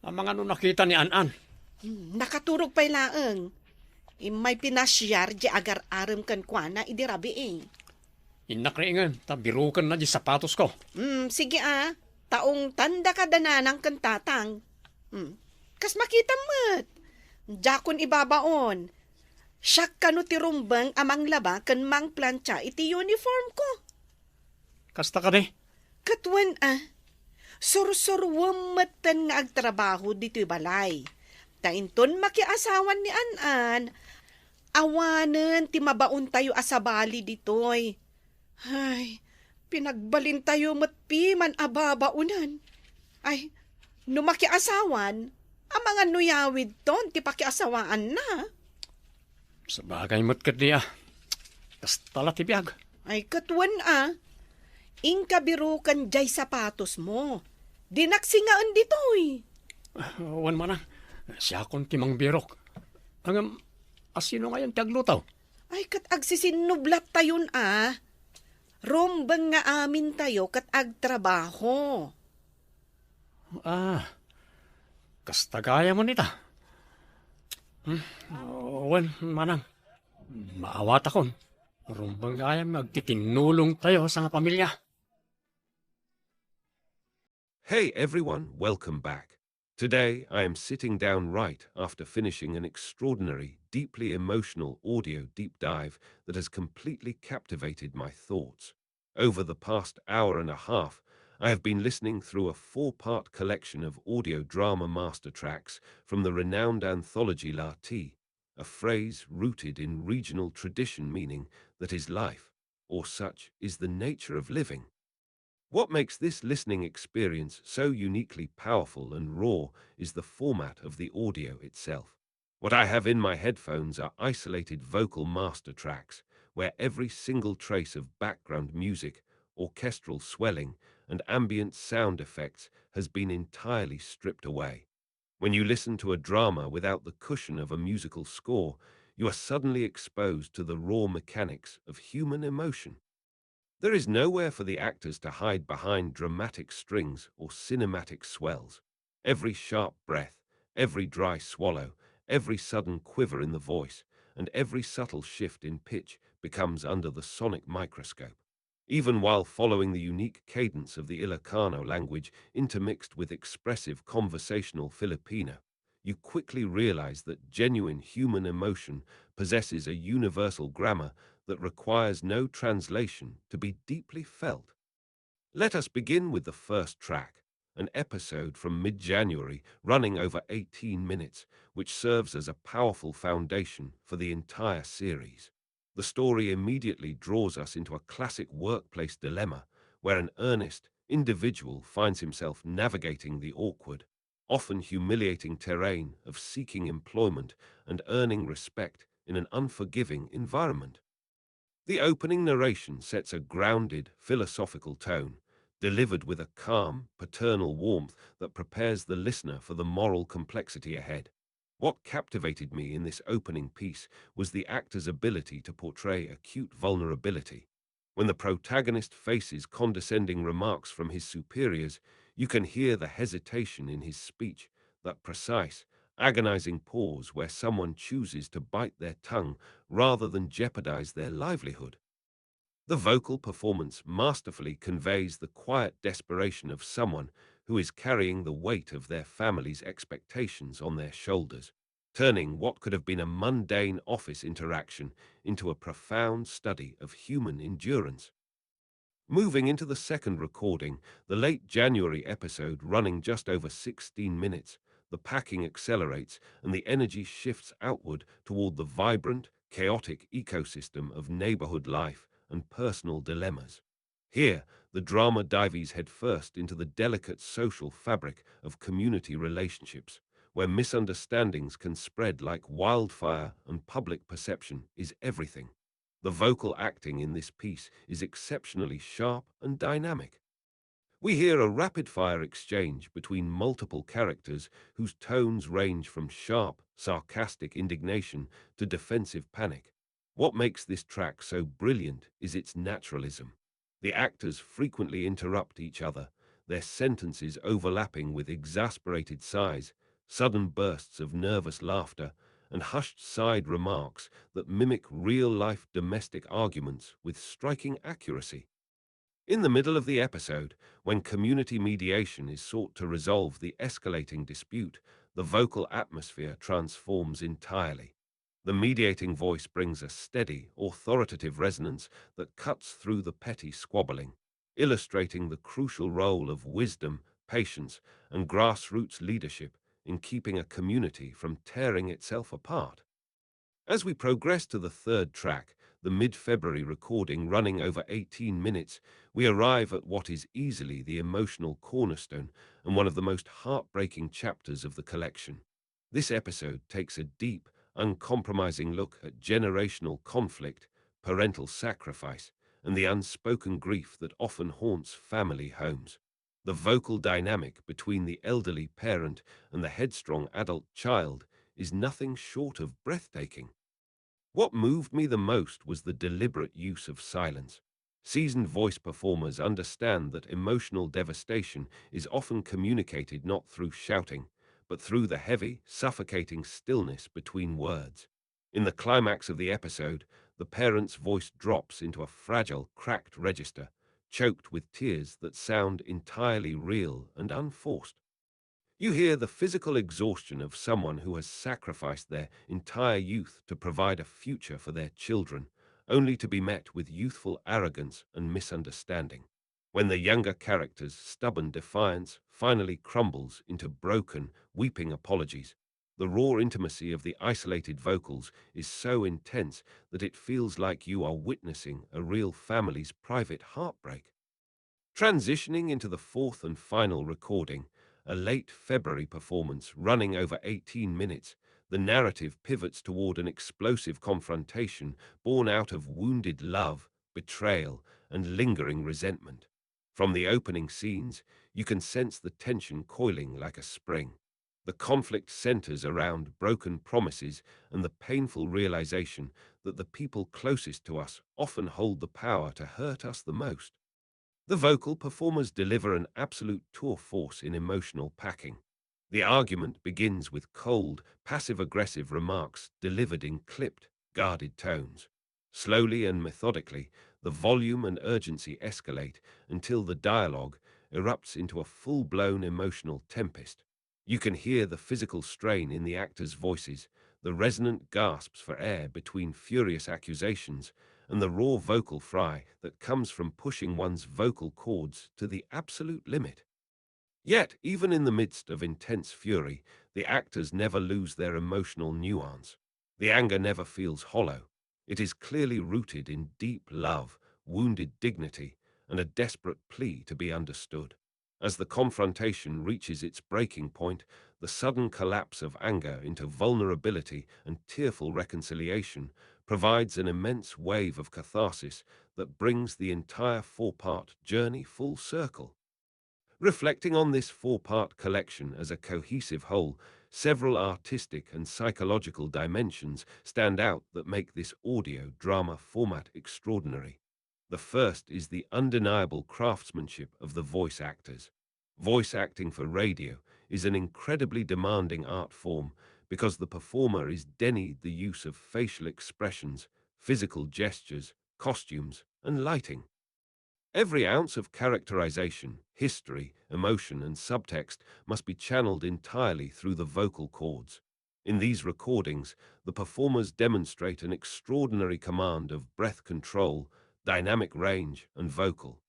Amangan no nakita ni An-an. Hmm, nakaturog pay laeng. Immay pinasiar di agar-arem kenkuana idi rabii. Innak riingen, ta birokenna di sapatosko. Hmm, sige a. Ta ungtandaka da nanang ken tatang. Hmm. Kas makitam met. Diakon ibabaon. Siak kano ti rumbeng a manglaba ken mangplancha iti uniform ko. Kasta kadi? Ket wen a, sursuruem metten nga agtrabaho ditoy balay. Ta inton makiasawan ni An-an, awanen ti mabaontayo a sabali ditoy. Ay, pinagbalintayo met piman a babaonen. Ay, no makiasawan, amangan no yawidton ti pakiasawaanna. Sabagay met ketdi a. Kasta la ti biag. Ay, ket wen a. Inka biroken diay sapatosmo. Dinak singaen ditoy. Wen manang, siakon ti mangbirok. Ngem, asino ngayen ti agluto? Ay, ket agsisinnublattayon a. Rumbeng nga amintayo ket agtrabaho. Ah, kasta gayam ita. Hmm, wen, manang. Maawatakon. Rumbeng gayam nga agtitinnulongtayo a sangapamilya. Hey everyone, welcome back. Today, I am sitting down right after finishing an extraordinary, deeply emotional audio deep dive that has completely captivated my thoughts. Over the past hour and a half, I have been listening through a four-part collection of audio drama master tracks from the renowned anthology La T, a phrase rooted in regional tradition meaning that is life, or such is the nature of living. What makes this listening experience so uniquely powerful and raw is the format of the audio itself. What I have in my headphones are isolated vocal master tracks, where every single trace of background music, orchestral swelling, and ambient sound effects has been entirely stripped away. When you listen to a drama without the cushion of a musical score, you are suddenly exposed to the raw mechanics of human emotion. There is nowhere for the actors to hide behind dramatic strings or cinematic swells. Every sharp breath, every dry swallow, every sudden quiver in the voice, and every subtle shift in pitch becomes under the sonic microscope. Even while following the unique cadence of the Ilocano language intermixed with expressive conversational Filipino, you quickly realize that genuine human emotion possesses a universal grammar that requires no translation to be deeply felt. Let us begin with the first track, an episode from mid-January running over eighteen minutes, which serves as a powerful foundation for the entire series. The story immediately draws us into a classic workplace dilemma where an earnest individual finds himself navigating the awkward, often humiliating terrain of seeking employment and earning respect in an unforgiving environment. The opening narration sets a grounded, philosophical tone, delivered with a calm, paternal warmth that prepares the listener for the moral complexity ahead. What captivated me in this opening piece was the actor's ability to portray acute vulnerability. When the protagonist faces condescending remarks from his superiors, you can hear the hesitation in his speech, that precise, agonizing pause where someone chooses to bite their tongue rather than jeopardize their livelihood. The vocal performance masterfully conveys the quiet desperation of someone who is carrying the weight of their family's expectations on their shoulders, turning what could have been a mundane office interaction into a profound study of human endurance. Moving into the second recording, the late January episode running just over sixteen minutes, the packing accelerates and the energy shifts outward toward the vibrant, chaotic ecosystem of neighborhood life and personal dilemmas. Here, the drama dives headfirst into the delicate social fabric of community relationships, where misunderstandings can spread like wildfire and public perception is everything. The vocal acting in this piece is exceptionally sharp and dynamic. We hear a rapid-fire exchange between multiple characters whose tones range from sharp, sarcastic indignation to defensive panic. What makes this track so brilliant is its naturalism. The actors frequently interrupt each other, their sentences overlapping with exasperated sighs, sudden bursts of nervous laughter, and hushed side remarks that mimic real-life domestic arguments with striking accuracy. In the middle of the episode, when community mediation is sought to resolve the escalating dispute, the vocal atmosphere transforms entirely. The mediating voice brings a steady, authoritative resonance that cuts through the petty squabbling, illustrating the crucial role of wisdom, patience, and grassroots leadership in keeping a community from tearing itself apart. As we progress to the third track, the mid-February recording running over eighteen minutes, we arrive at what is easily the emotional cornerstone and one of the most heartbreaking chapters of the collection. This episode takes a deep, uncompromising look at generational conflict, parental sacrifice, and the unspoken grief that often haunts family homes. The vocal dynamic between the elderly parent and the headstrong adult child is nothing short of breathtaking. What moved me the most was the deliberate use of silence. Seasoned voice performers understand that emotional devastation is often communicated not through shouting, but through the heavy, suffocating stillness between words. In the climax of the episode, the parent's voice drops into a fragile, cracked register, choked with tears that sound entirely real and unforced. You hear the physical exhaustion of someone who has sacrificed their entire youth to provide a future for their children, only to be met with youthful arrogance and misunderstanding. When the younger character's stubborn defiance finally crumbles into broken, weeping apologies, the raw intimacy of the isolated vocals is so intense that it feels like you are witnessing a real family's private heartbreak. Transitioning into the fourth and final recording, a late February performance running over eighteen minutes, the narrative pivots toward an explosive confrontation born out of wounded love, betrayal, and lingering resentment. From the opening scenes, you can sense the tension coiling like a spring. The conflict centers around broken promises and the painful realization that the people closest to us often hold the power to hurt us the most. The vocal performers deliver an absolute tour force in emotional packing. The argument begins with cold, passive-aggressive remarks delivered in clipped, guarded tones. Slowly and methodically, the volume and urgency escalate until the dialogue erupts into a full-blown emotional tempest. You can hear the physical strain in the actors' voices, the resonant gasps for air between furious accusations, and the raw vocal fry that comes from pushing one's vocal cords to the absolute limit. Yet, even in the midst of intense fury, the actors never lose their emotional nuance. The anger never feels hollow. It is clearly rooted in deep love, wounded dignity, and a desperate plea to be understood. As the confrontation reaches its breaking point, the sudden collapse of anger into vulnerability and tearful reconciliation provides an immense wave of catharsis that brings the entire four-part journey full circle. Reflecting on this four-part collection as a cohesive whole, several artistic and psychological dimensions stand out that make this audio drama format extraordinary. The first is the undeniable craftsmanship of the voice actors. Voice acting for radio is an incredibly demanding art form because the performer is denied the use of facial expressions, physical gestures, costumes, and lighting. Every ounce of characterization, history, emotion, and subtext must be channeled entirely through the vocal cords. In these recordings, the performers demonstrate an extraordinary command of breath control, dynamic range, and vocal.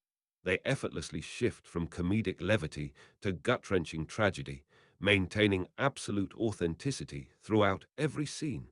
They effortlessly shift from comedic levity to gut-wrenching tragedy, maintaining absolute authenticity throughout every scene.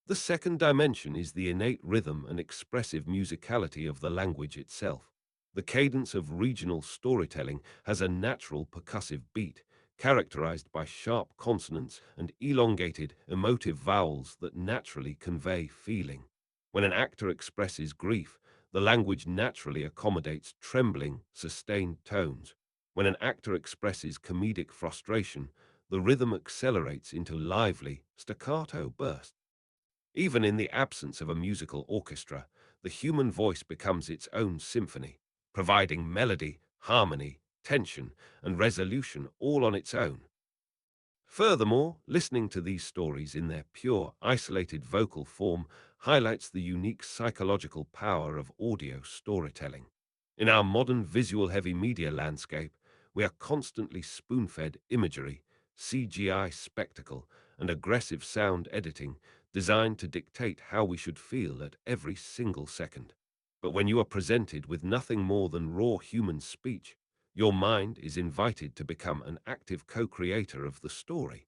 The second dimension is the innate rhythm and expressive musicality of the language itself. The cadence of regional storytelling has a natural percussive beat, characterized by sharp consonants and elongated, emotive vowels that naturally convey feeling. When an actor expresses grief, the language naturally accommodates trembling, sustained tones. When an actor expresses comedic frustration, the rhythm accelerates into lively, staccato bursts. Even in the absence of a musical orchestra, the human voice becomes its own symphony, providing melody, harmony, tension, and resolution all on its own. Furthermore, listening to these stories in their pure, isolated vocal form highlights the unique psychological power of audio storytelling. In our modern visual-heavy media landscape, we are constantly spoon-fed imagery, C G I spectacle, and aggressive sound editing designed to dictate how we should feel at every single second. But when you are presented with nothing more than raw human speech, your mind is invited to become an active co-creator of the story.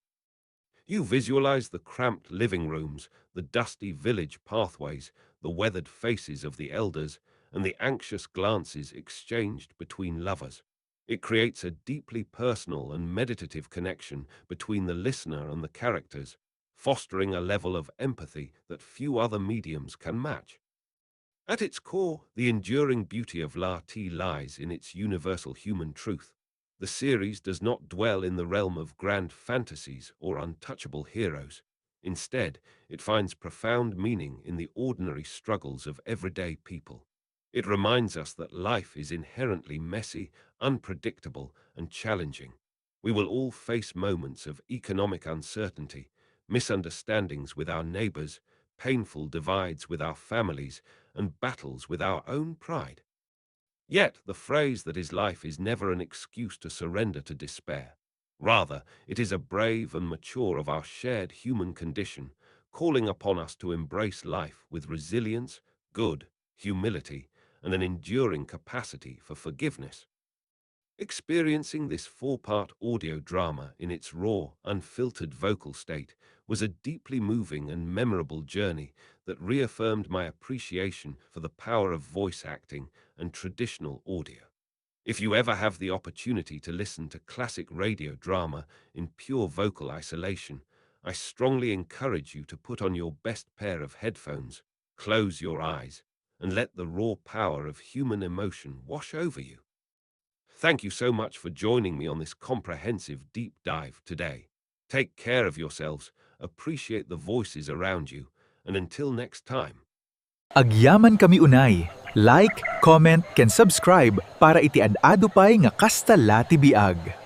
You visualize the cramped living rooms, the dusty village pathways, the weathered faces of the elders, and the anxious glances exchanged between lovers. It creates a deeply personal and meditative connection between the listener and the characters, fostering a level of empathy that few other mediums can match. At its core, the enduring beauty of La T lies in its universal human truth. The series does not dwell in the realm of grand fantasies or untouchable heroes. Instead, it finds profound meaning in the ordinary struggles of everyday people. It reminds us that life is inherently messy, unpredictable, and challenging. We will all face moments of economic uncertainty, misunderstandings with our neighbors, painful divides with our families, and battles with our own pride. Yet, the phrase that is life is never an excuse to surrender to despair. Rather, it is a brave and mature of our shared human condition, calling upon us to embrace life with resilience, good, humility, and an enduring capacity for forgiveness. Experiencing this four-part audio drama in its raw, unfiltered vocal state was a deeply moving and memorable journey that reaffirmed my appreciation for the power of voice acting and traditional audio. If you ever have the opportunity to listen to classic radio drama in pure vocal isolation, I strongly encourage you to put on your best pair of headphones, close your eyes, and let the raw power of human emotion wash over you. Thank you so much for joining me on this comprehensive deep dive today. Take care of yourselves, appreciate the voices around you, and until next time. Agyaman kami unay. Like, comment, ken subscribe para iti ad-adu pay nga kasta la ti biag.